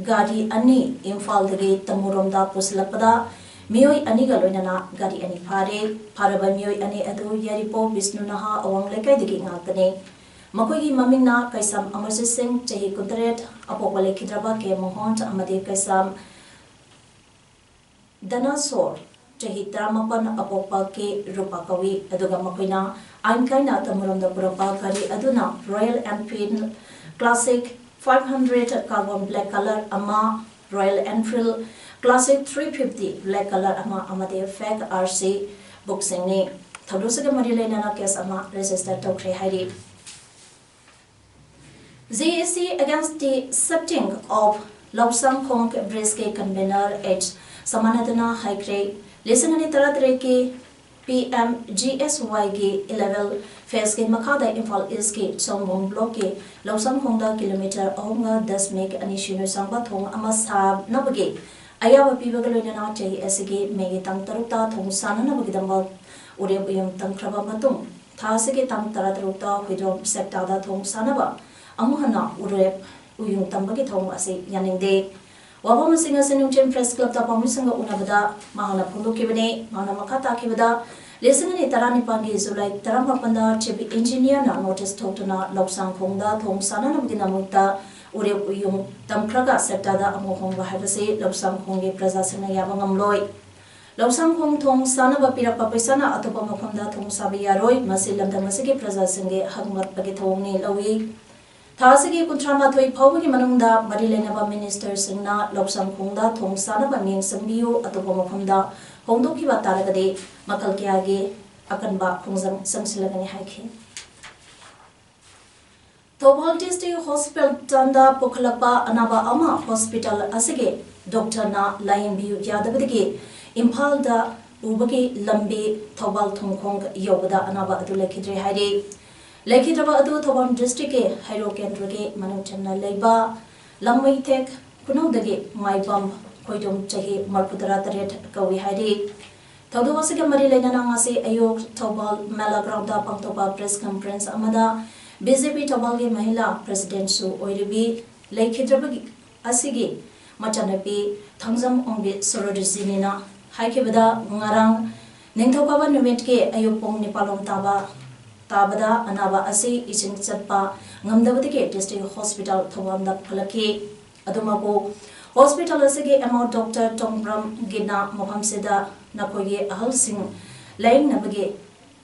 ꯒꯥꯔꯤ ꯑꯅꯤ ꯏꯝꯐꯥꯜꯗꯒꯤ ꯇꯃꯨꯔꯣꯝꯗ ꯄꯨꯁꯤꯜꯂꯛꯄꯗ ꯃꯤꯑꯣꯏ ꯑꯅꯤꯒ ꯂꯣꯏꯅꯅ ꯒꯥꯔꯤ ꯑꯅꯤ ꯐꯥꯔꯦ꯫ ꯐꯥꯔꯕ ꯃꯤꯑꯣꯏ ꯑꯅꯤ ꯑꯗꯨ ꯌꯥꯏꯔꯤꯄꯣꯛ ꯕꯤꯁꯅꯨ ꯅꯍꯥ ꯑꯋꯥꯡ ꯂꯩꯀꯥꯏꯗꯒꯤ ꯉꯥꯛꯇꯅꯤ꯫ ꯃꯈꯣꯏꯒꯤ ꯃꯃꯤꯡꯅ ꯀꯩꯁꯥꯝ ꯑꯃꯔꯖꯤꯠ ꯁꯤꯡ, ꯆꯍꯤ ꯀꯨꯟꯇꯔꯦꯠ, ꯑꯄꯣꯛꯄ ꯂꯩꯈꯤꯗ꯭ꯔꯕ ꯀꯦ ꯃꯣꯍꯟ, ꯑꯃꯗꯤ ꯀꯩꯁꯥꯝ ꯗꯅꯥꯁꯣꯔ, ꯆꯍꯤ ꯇꯔꯥꯃꯥꯄꯟ, ꯑꯄꯣꯛꯄ ꯀꯦ ꯔꯨꯄꯥ ꯀꯧꯏ꯫ ꯑꯗꯨꯒ ꯃꯈꯣꯏꯅ ꯑꯥꯏꯟ ꯀꯥꯏꯅ ꯇꯃꯨꯔꯣꯝꯗ ꯄꯨꯔꯛꯄ ꯒꯥꯔꯤ ꯑꯗꯨꯅ Royal Enfield Classic five hundred carbon black colour ꯑꯃ, Royal Enfield Classic three fifty black colour ꯑꯃ ꯑꯃꯗꯤ fake R C bookꯁꯤꯡꯅꯤ꯫ ꯊꯧꯗꯣꯛꯁꯤꯒ ꯃꯔꯤ ꯂꯩꯅꯅ ꯀꯦꯁ ꯑꯃ ꯔꯦꯖꯤꯁꯇꯔ ꯇꯧꯈ꯭ꯔꯦ ꯍꯥꯏꯔꯤ꯫ J A C against the shutting of ꯂꯧꯁꯥꯡꯈꯣꯡ bridgeꯀꯤ convener H ꯁꯃꯥꯅꯥꯗꯅ ꯍꯥꯏꯈ꯭ꯔꯦ꯫ ꯂꯤꯁꯤꯡ ꯑꯅꯤ ꯇꯔꯥꯇꯔꯦꯠꯀꯤ P M G S Yꯒꯤ eleven phaseꯀꯤ ꯃꯈꯥꯗ ꯏꯝꯐꯥꯜ Eastꯀꯤ ꯆꯣꯝꯕꯣꯡ blockꯀꯤ ꯂꯧꯁꯥꯡꯈꯣꯡꯗ kilometre ꯑꯍꯨꯝꯒ dashmic ꯑꯅꯤ ꯁꯤꯅꯣ ꯆꯪꯕ ꯊꯣꯡ ꯑꯃ ꯁꯥꯅꯕꯒꯤ ꯑꯌꯥꯕ ꯄꯤꯕꯒ ꯂꯣꯏꯅꯅ ꯆꯍꯤ ꯑꯁꯤꯒꯤ ꯃꯦꯒꯤ ꯇꯥꯡ ꯇꯔꯨꯛꯇ ꯊꯣꯡ ꯁꯥꯟꯅꯅꯕꯒꯤꯗꯃꯛ ꯎꯔꯦꯞ ꯎꯌꯨꯡ ꯇꯝꯈ꯭ꯔꯕ ꯃꯇꯨꯡ, ꯊꯥ ꯑꯁꯤꯒꯤ ꯇꯥꯡ ꯇꯔꯥꯇꯔꯨꯛꯇ ꯍꯨꯏꯗ꯭ꯔꯣꯝ ꯁꯦꯛꯇꯥꯗ ꯊꯣꯡ ꯁꯥꯟꯅꯕ ꯑꯃꯨꯛ ꯍꯟꯅ ꯎꯔꯦꯞ ꯎꯌꯨꯡ ꯇꯝꯕꯒꯤ ꯊꯧꯑꯣꯡ ꯑꯁꯤ ꯌꯥꯅꯤꯡꯗꯦ꯫ ꯋꯥꯐꯝꯁꯤꯡ ꯑꯁꯤ ꯅꯨꯡꯆꯤꯟ ꯄ꯭ꯔꯦꯁ ꯀ꯭ꯂꯕꯇ ꯄꯥꯎꯃꯤꯁꯤꯡꯒ ꯎꯅꯕꯗ ꯃꯍꯥꯛꯅ ꯐꯣꯡꯗꯣꯛꯈꯤꯕꯅꯤ꯫ ꯃꯍꯥꯛꯅ ꯃꯈꯥ ꯇꯥꯈꯤꯕꯗ, ꯂꯤꯁꯤꯡ ꯑꯅꯤ ꯇꯔꯥꯅꯤꯄꯥꯟꯒꯤ ꯖꯨꯂꯥꯏ ꯇꯔꯥꯃꯥꯄꯟꯗ ꯆꯤꯐ ꯏꯟꯖꯤꯅꯤꯌꯔꯅ ꯅꯣꯇꯤꯁ ꯊꯣꯛꯇꯨꯅ ꯂꯧꯁꯥꯡꯈꯣꯡꯗ ꯊꯣꯡ ꯁꯥꯟꯅꯅꯕꯒꯤꯗꯃꯛꯇ ꯎꯔꯦꯞ ꯎꯌꯨꯡ ꯇꯝꯈ꯭ꯔꯒ ꯁꯦꯛꯇꯥꯗ ꯑꯃꯨꯛ ꯍꯣꯡꯕ ꯍꯥꯏꯕꯁꯤ ꯂꯧꯁꯥꯡꯈꯣꯡꯒꯤ ꯄ꯭ꯔꯖꯥꯁꯤꯡꯅ ꯌꯥꯕ ꯉꯝꯂꯣꯏ꯫ ꯂꯧꯁꯥꯡꯈꯣꯡ ꯊꯣꯡ ꯁꯥꯅꯕ ꯄꯤꯔꯛꯄ ꯄꯩꯁꯥꯅ ꯑꯇꯣꯞꯄ ꯃꯐꯝꯗ ꯊꯣꯡ ꯁꯥꯕ ꯌꯥꯔꯣꯏ꯫ ꯃꯁꯤ ꯂꯝꯗꯝ ꯑꯁꯤꯒꯤ ꯄ꯭ꯔꯖꯥꯁꯤꯡꯒꯤ ꯍꯛꯃꯠꯄꯒꯤ ꯊꯧꯑꯣꯡꯅꯤ ꯂꯧꯏ꯫ ꯊꯥ ꯑꯁꯤꯒꯤ ꯀꯨꯟꯊ꯭ꯔꯥ ꯃꯥꯊꯣꯏ ꯐꯥꯎꯕꯒꯤ ꯃꯅꯨꯡꯗ ꯃꯔꯤ ꯂꯩꯅꯕ ꯃꯤꯅꯤꯁꯇꯔꯁꯤꯡꯅ ꯂꯧꯁꯥꯡꯈꯣꯡꯗ ꯊꯣꯡ ꯁꯥꯅꯕ ꯃꯤꯡ ꯁꯦꯝꯕꯤꯌꯨ, ꯑꯇꯣꯞꯄ ꯃꯐꯝꯗ ꯍꯣꯡꯗꯣꯛꯈꯤꯕ ꯇꯥꯔꯒꯗꯤ ꯃꯈꯜ ꯀꯌꯥꯒꯤ ꯑꯀꯟꯕ ꯈꯣꯡꯖꯪ ꯆꯪꯁꯤꯜꯂꯒꯅꯤ ꯍꯥꯏꯈꯤ꯫ ꯊꯧꯕꯥꯜ ꯗꯤꯁꯇ꯭ꯔꯤꯛ ꯍꯣꯁꯄꯤꯇꯥꯜꯗ ꯄꯨꯈꯠꯂꯛꯄ ꯑꯅꯥꯕ ꯑꯃ ꯍꯣꯁꯄꯤꯇꯥꯜ ꯑꯁꯤꯒꯤ ꯗꯣꯛꯇꯔꯅ ꯂꯥꯌꯦꯡꯕꯤꯌꯨ ꯌꯥꯗꯕꯗꯒꯤ ꯏꯝꯐꯥꯜꯗ ꯄꯨꯕꯒꯤ ꯂꯝꯕꯤ ꯊꯧꯕꯥꯜ ꯊꯣꯡꯈꯣꯡ ꯌꯧꯕꯗ ꯑꯅꯥꯕ ꯑꯗꯨ ꯂꯩꯈꯤꯗ꯭ꯔꯦ ꯍꯥꯏꯔꯤ꯫ ꯂꯩꯈꯤꯗ꯭ꯔꯕ ꯑꯗꯨ ꯊꯧꯕꯥꯜ ꯗꯤꯁꯇ꯭ꯔꯤꯛꯀꯤ ꯍꯩꯔꯣꯛ ꯀꯦꯟꯗ꯭ꯔꯒꯤ ꯃꯅꯨꯡ ꯆꯟꯅ ꯂꯩꯕ ꯂꯥꯡꯃꯩꯊꯦꯛ ꯈꯨꯅꯧꯗꯒꯤ ꯃꯥꯏꯕꯝ ꯈꯣꯏꯗꯣꯝ, ꯆꯍꯤ ꯃꯔꯤꯐꯨꯇꯔꯥ ꯇꯔꯦꯠ ꯀꯧꯏ ꯍꯥꯏꯔꯤ꯫ ꯊꯧꯗꯣꯛ ꯑꯁꯤꯒ ꯃꯔꯤ ꯂꯩꯅꯅ ꯉꯁꯤ ꯑꯌꯨꯛ ꯊꯧꯕꯥꯜ ꯃꯦꯂꯥ ꯒ꯭ꯔꯥꯎꯟꯗ ꯄꯥꯡꯊꯣꯛꯄ ꯄ꯭ꯔꯦꯁ ꯀꯟꯐꯔꯦꯟꯁ ꯑꯃꯗ ꯕꯤ ꯖꯦ ꯄꯤ ꯊꯧꯕꯥꯜꯒꯤ ꯃꯍꯤꯂꯥ ꯄ꯭ꯔꯦꯁꯤꯗꯦꯟꯠꯁꯨ ꯑꯣꯏꯔꯤꯕꯤ ꯂꯩꯈꯤꯗ꯭ꯔꯕꯒꯤ ꯑꯁꯤꯒꯤ ꯃꯆꯥꯅꯨꯄꯤ ꯊꯥꯡꯖꯝ ꯑꯣꯡꯕꯤ ꯁꯣꯔꯣꯖꯤꯅꯤꯅ ꯍꯥꯏꯈꯤꯕꯗ, ꯉꯔꯥꯡ ꯅꯤꯡꯊꯧꯀꯥꯕ ꯅꯨꯃꯤꯠꯀꯤ ꯑꯌꯨꯛ ꯄꯨꯡ ꯅꯤꯄꯥꯜ ꯂꯣꯝ ꯇꯥꯕ, ꯇꯥꯕꯗ ꯑꯅꯥꯕ ꯑꯁꯤ ꯏꯁꯤꯡ ꯆꯠꯄ ꯉꯝꯗꯕꯗꯒꯤ ꯗꯤꯁꯇ꯭ꯔꯤꯛ ꯍꯣꯁꯄꯤꯇꯥꯜ ꯊꯧꯕꯥꯜꯗ ꯄꯨꯈꯠꯂꯛꯈꯤ꯫ ꯑꯗꯨꯃꯛꯄꯨ ꯍꯣꯁꯄꯤꯇꯥꯜ ꯑꯁꯤꯒꯤ ꯑꯦꯝ ꯑꯣ ꯗꯣꯛꯇꯔ ꯇꯣꯡꯕ꯭ꯔꯝꯒꯤꯅ ꯃꯐꯝꯁꯤꯗ ꯅꯈꯣꯏꯒꯤ ꯑꯍꯜꯁꯤꯡ ꯂꯥꯌꯦꯡꯅꯕꯒꯤ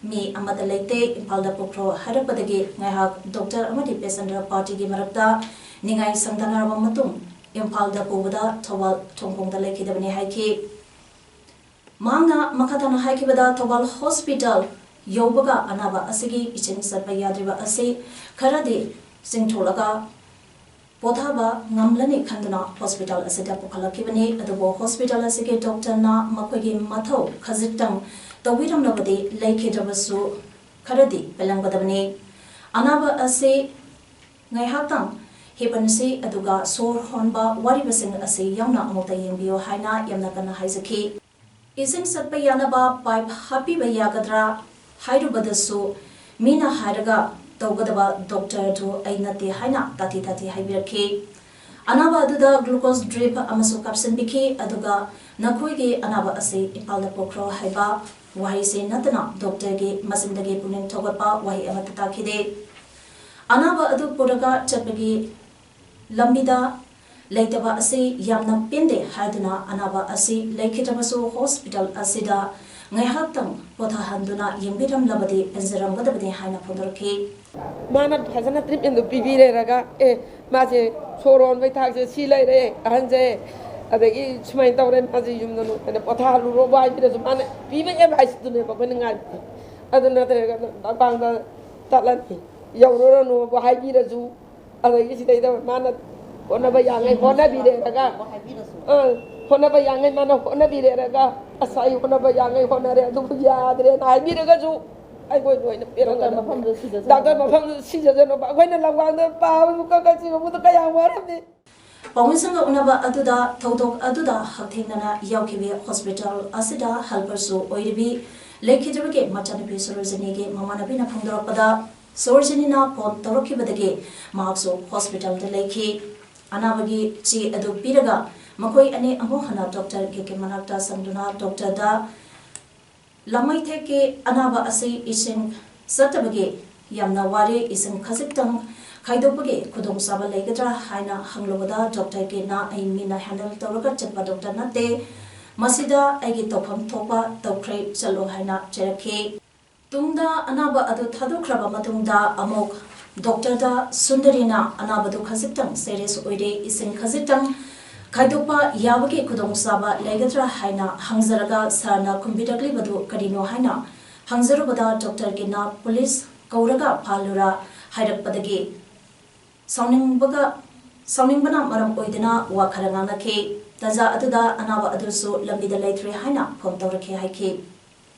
ꯃꯤ ꯑꯃꯠꯇ ꯂꯩꯇꯦ, ꯏꯝꯐꯥꯜꯗ ꯄꯨꯈ꯭ꯔꯣ ꯍꯥꯏꯔꯛꯄꯗꯒꯤ ꯉꯥꯏꯍꯥꯛ ꯗꯣꯛꯇꯔ ꯑꯃꯗꯤ ꯄꯦꯁꯦꯟꯠ ꯄꯥꯔꯇꯤꯒꯤ ꯃꯔꯛꯇ ꯅꯤꯡꯉꯥꯏ ꯁꯪꯗꯥꯅꯔꯕ ꯃꯇꯨꯡ ꯏꯝꯐꯥꯜꯗ ꯄꯨꯕꯗ ꯊꯧꯕꯥꯜ ꯊꯣꯡꯈꯣꯡꯗ ꯂꯩꯈꯤꯗꯕꯅꯤ ꯍꯥꯏꯈꯤ꯫ ꯃꯍꯥꯛꯅ ꯃꯈꯥ ꯇꯥꯅ ꯍꯥꯏꯈꯤꯕꯗ, ꯊꯧꯕꯥꯜ ꯍꯣꯁꯄꯤꯇꯥꯜ ꯌꯧꯕꯒ ꯑꯅꯥꯕ ꯑꯁꯤꯒꯤ ꯏꯁꯤꯡ ꯆꯠꯄ ꯌꯥꯗ꯭ꯔꯤꯕ ꯑꯁꯤ ꯈꯔꯗꯤ ꯆꯤꯡꯊꯣꯛꯂꯒ ꯄꯣꯊꯥꯕ ꯉꯝꯂꯅꯤ ꯈꯟꯗꯨꯅ ꯍꯣꯁꯄꯤꯇꯥꯜ ꯑꯁꯤꯗ ꯄꯨꯈꯠꯂꯛꯈꯤꯕꯅꯤ꯫ ꯑꯗꯨꯕꯨ ꯍꯣꯁꯄꯤꯇꯥꯜ ꯑꯁꯤꯒꯤ ꯗꯣꯛꯇꯔꯅ ꯃꯈꯣꯏꯒꯤ ꯃꯊꯧ ꯈꯖꯤꯛꯇꯪ ꯇꯧꯕꯤꯔꯝꯂꯕꯗꯤ ꯂꯩꯈꯤꯗ꯭ꯔꯕꯁꯨ ꯈꯔꯗꯤ ꯄꯦꯜꯂꯝꯒꯗꯕꯅꯤ꯫ ꯑꯅꯥꯕ ꯑꯁꯤ ꯉꯥꯏꯍꯥꯛꯇꯪ ꯍꯤꯞ ꯑꯁꯤ ꯑꯗꯨꯒ ꯁꯣꯔ ꯍꯣꯟꯕ ꯋꯥꯔꯤꯕꯁꯤꯡ ꯑꯁꯤ ꯌꯥꯝꯅ ꯑꯃꯨꯛꯇ ꯌꯦꯡꯕꯤꯌꯨ ꯍꯥꯏꯅ ꯌꯥꯝꯅ ꯀꯟꯅ ꯍꯥꯏꯖꯈꯤ꯫ ꯏꯁꯤꯡ ꯆꯠꯄ ꯌꯥꯅꯕ ꯄꯥꯏꯞ ꯍꯥꯞꯄꯤꯕ ꯌꯥꯒꯗ꯭ꯔꯥ ꯍꯥꯏꯔꯨꯕꯗꯁꯨ ꯃꯤꯅ ꯍꯥꯏꯔꯒ ꯇꯧꯒꯗꯕ ꯗꯣꯛꯇꯔꯗꯨ ꯑꯩ ꯅꯠꯇꯦ ꯍꯥꯏꯅ ꯇꯥꯊꯤ ꯇꯥꯊꯤ ꯍꯥꯏꯕꯤꯔꯛꯈꯤ꯫ ꯑꯅꯥꯕ ꯑꯗꯨꯗ ꯒ꯭ꯂꯨꯀꯣꯁ ꯗ꯭ꯔꯤꯞ ꯑꯃꯁꯨ ꯀꯥꯞꯁꯤꯟꯕꯤꯈꯤ, ꯑꯗꯨꯒ "ꯅꯈꯣꯏꯒꯤ ꯑꯅꯥꯕ ꯑꯁꯤ ꯏꯝꯐꯥꯜꯗ ꯄꯨꯈ꯭ꯔꯣ" ꯍꯥꯏꯕ ꯋꯥꯍꯩꯁꯤ ꯅꯠꯇꯅ ꯗꯣꯛꯇꯔꯒꯤ ꯃꯆꯤꯟꯗꯒꯤ ꯄꯨꯛꯅꯤꯡ ꯊꯧꯒꯠꯄ ꯋꯥꯍꯩ ꯑꯃꯠꯇ ꯇꯥꯈꯤꯗꯦ꯫ ꯑꯅꯥꯕ ꯑꯗꯨ ꯄꯨꯔꯒ ꯆꯠꯄꯒꯤ ꯂꯝꯕꯤꯗ ꯂꯩꯇꯕ ꯑꯁꯤ ꯌꯥꯝꯅ ꯄꯦꯟꯗꯦ ꯍꯥꯏꯗꯨꯅ ꯑꯅꯥꯕ ꯑꯁꯤ ꯂꯩꯈꯤꯗ꯭ꯔꯕꯁꯨ ꯍꯣꯁꯄꯤꯇꯥꯜ ꯑꯁꯤꯗ ꯉꯥꯏꯍꯥꯛꯇꯪ ꯄꯣꯊꯥꯍꯟꯗꯨꯅ ꯌꯦꯡꯕꯤꯔꯝꯂꯕꯗꯤ ꯄꯦꯟꯖꯔꯝꯒꯗꯕꯅꯤ ꯍꯥꯏꯅ ꯐꯣꯡꯗꯣꯔꯛꯈꯤ꯫ ꯃꯥꯅ ꯐꯖꯅ ꯇ꯭ꯔꯤꯠꯃꯦꯟꯗꯨ ꯄꯤꯕꯤꯔꯦꯔꯒ, "ꯑꯦ, ꯃꯥꯁꯦ ꯁꯣꯔ ꯍꯣꯟꯕꯩ ꯊꯥꯛꯁꯦ ꯁꯤ ꯂꯩꯔꯦ, ꯑꯍꯟꯁꯦ, ꯑꯗꯒꯤ ꯁꯨꯃꯥꯏꯅ ꯇꯧꯔꯦ, ꯃꯥꯁꯦ ꯌꯨꯝꯗ ꯅꯨꯡꯉꯥꯏꯅ ꯄꯣꯊꯥꯍꯜꯂꯨꯔꯣꯕꯨ" ꯍꯥꯏꯕꯤꯔꯁꯨ, ꯃꯥꯅ ꯄꯤꯕꯒꯤ ꯑꯦꯗꯚꯥꯏꯁꯇꯨꯅꯦꯕ ꯑꯩꯈꯣꯏꯅ ꯉꯥꯏꯕꯗꯤ꯫ ꯑꯗꯨ ꯅꯠꯇ꯭ꯔꯒ ꯂꯝꯄꯥꯛꯗ ꯆꯠꯂꯅꯤ, ꯌꯧꯔꯨꯔꯅꯨꯕꯨ ꯍꯥꯏꯕꯤꯔꯁꯨ, ꯑꯗꯒꯤ ꯁꯤꯗꯩꯗ ꯃꯥꯅ ꯍꯣꯠꯅꯕ ꯌꯥꯉꯩ ꯍꯣꯠꯅꯕꯤꯔꯦꯔꯒ, ꯑ, ꯍꯣꯠꯅꯕ ꯌꯥꯉꯩ ꯃꯥꯅ ꯍꯣꯠꯅꯕꯤꯔꯦꯔꯒ, "ꯑꯁ, ꯑꯩ ꯍꯣꯠꯅꯕ ꯌꯥꯉꯩ ꯍꯣꯠꯅꯔꯦ, ꯑꯗꯨꯕꯨ ꯌꯥꯗ꯭ꯔꯦꯅ" ꯍꯥꯏꯕꯤꯔꯒꯁꯨ, ꯑꯩꯈꯣꯏ ꯂꯣꯏꯅ ꯄꯦꯜꯂꯝꯒꯗꯕꯅꯤ꯫ ꯗꯣꯛꯇꯔ ꯃꯐꯝꯗꯨ ꯁꯤꯖꯁꯅꯨ꯫ ꯗꯣꯛꯇꯔ ꯃꯐꯝꯗꯨ ꯁꯤꯖꯁꯅꯨꯕ꯫ ꯑꯩꯈꯣꯏꯅ ꯂꯝꯒꯥꯡꯗ ꯄꯥꯕꯕꯨ ꯀꯛ ꯀꯛ ꯆꯤꯡꯕꯕꯨꯗ ꯀꯌꯥꯝ ꯋꯥꯔꯝꯅꯤ꯫ ꯄꯥꯎꯃꯤꯁꯤꯡꯒ ꯎꯅꯕ ꯑꯗꯨꯗ ꯊꯧꯗꯣꯛ ꯑꯗꯨꯗ ꯍꯛꯊꯦꯡꯅꯅ ꯌꯥꯎꯈꯤꯕꯤ ꯍꯣꯁꯄꯤꯇꯥꯜ ꯑꯁꯤꯗ ꯍꯦꯜꯄꯔꯁꯨ ꯑꯣꯏꯔꯤꯕꯤ ꯂꯩꯈꯤꯗ꯭ꯔꯕꯒꯤ ꯃꯆꯥꯅꯨꯄꯤ ꯁꯣꯔꯣꯖꯤꯅꯤꯒꯤ ꯃꯃꯥꯟꯅꯕꯤꯅ ꯐꯣꯡꯗꯣꯔꯛꯄꯗ, ꯁꯣꯔꯣꯖꯤꯅꯤꯅ ꯐꯣꯟ ꯇꯧꯔꯛꯈꯤꯕꯗꯒꯤ ꯃꯍꯥꯛꯁꯨ ꯍꯣꯁꯄꯤꯇꯥꯜꯗ ꯂꯩꯈꯤ꯫ ꯑꯅꯥꯕꯒꯤ ꯆꯦ ꯑꯗꯨ ꯄꯤꯔꯒ ꯃꯈꯣꯏ ꯑꯅꯤ ꯑꯃꯨꯛ ꯍꯟꯅ ꯗꯣꯛꯇꯔ ꯀꯦ ꯀꯦ ꯃꯅꯥꯛꯇ ꯆꯪꯗꯨꯅ ꯗꯣꯛꯇꯔꯗ ꯂꯥꯃꯩꯊꯦꯛꯀꯤ ꯑꯅꯥꯕ ꯑꯁꯤ ꯏꯁꯤꯡ ꯆꯠꯇꯕꯒꯤ ꯌꯥꯝꯅ ꯋꯥꯔꯦ, ꯏꯁꯤꯡ ꯈꯖꯤꯛꯇꯪ ꯈꯥꯏꯗꯣꯛꯄꯒꯤ ꯈꯨꯗꯣꯡꯆꯥꯕ ꯂꯩꯒꯗ꯭ꯔꯥ ꯍꯥꯏꯅ ꯍꯪꯂꯨꯕꯗ, ꯗꯣꯛꯇꯔ ꯀꯦꯅ "ꯑꯩ ꯃꯤꯅ ꯍꯦꯟꯗꯜ ꯇꯧꯔꯒ ꯆꯠꯄ ꯗꯣꯛꯇꯔ ꯅꯠꯇꯦ, ꯃꯁꯤꯗ ꯑꯩꯒꯤ ꯇꯧꯐꯝ ꯊꯣꯛꯄ ꯇꯧꯈ꯭ꯔꯦ, ꯆꯠꯂꯣ" ꯍꯥꯏꯅ ꯆꯩꯔꯛꯈꯤ꯫ ꯇꯨꯡꯗ ꯑꯅꯥꯕ ꯑꯗꯨ ꯊꯥꯗꯣꯛꯈ꯭ꯔꯕ ꯃꯇꯨꯡꯗ ꯑꯃꯨꯛ ꯗꯣꯛꯇꯔꯗ ꯁꯨꯟꯗꯔꯤꯅ "ꯑꯅꯥꯕꯗꯨ ꯈꯖꯤꯛꯇꯪ ꯁꯦꯔꯤꯌꯁ ꯑꯣꯏꯔꯦ, ꯏꯁꯤꯡ ꯈꯖꯤꯛꯇꯪ ꯈꯥꯏꯗꯣꯛꯄ ꯌꯥꯕꯒꯤ ꯈꯨꯗꯣꯡꯆꯥꯕ ꯂꯩꯒꯗ꯭ꯔꯥ?" ꯍꯥꯏꯅ ꯍꯪꯖꯔꯒ, ꯁꯥꯔꯅ ꯈꯨꯝꯕꯤꯔꯛꯂꯤꯕꯗꯨ ꯀꯔꯤꯅꯣ ꯍꯥꯏꯅ ꯍꯪꯖꯔꯨꯕꯗ, ꯗꯣꯛꯇꯔ ꯀꯦꯅ "ꯄꯨꯂꯤꯁ ꯀꯧꯔꯒ ꯐꯥꯍꯜꯂꯨꯔꯥ" ꯍꯥꯏꯔꯛꯄꯗꯒꯤ ꯁꯥꯎꯅꯤꯡꯕꯒ, ꯁꯥꯎꯅꯤꯡꯕꯅ ꯃꯔꯝ ꯑꯣꯏꯗꯨꯅ ꯋꯥ ꯈꯔ ꯉꯥꯡꯅꯈꯤ꯫ ꯇꯥꯟꯖꯥ ꯑꯗꯨꯗ ꯑꯅꯥꯕ ꯑꯗꯨꯁꯨ ꯂꯝꯕꯤꯗ ꯂꯩꯇ꯭ꯔꯦ ꯍꯥꯏꯅ ꯐꯣꯟ ꯇꯧꯔꯛꯈꯤ ꯍꯥꯏꯈꯤ꯫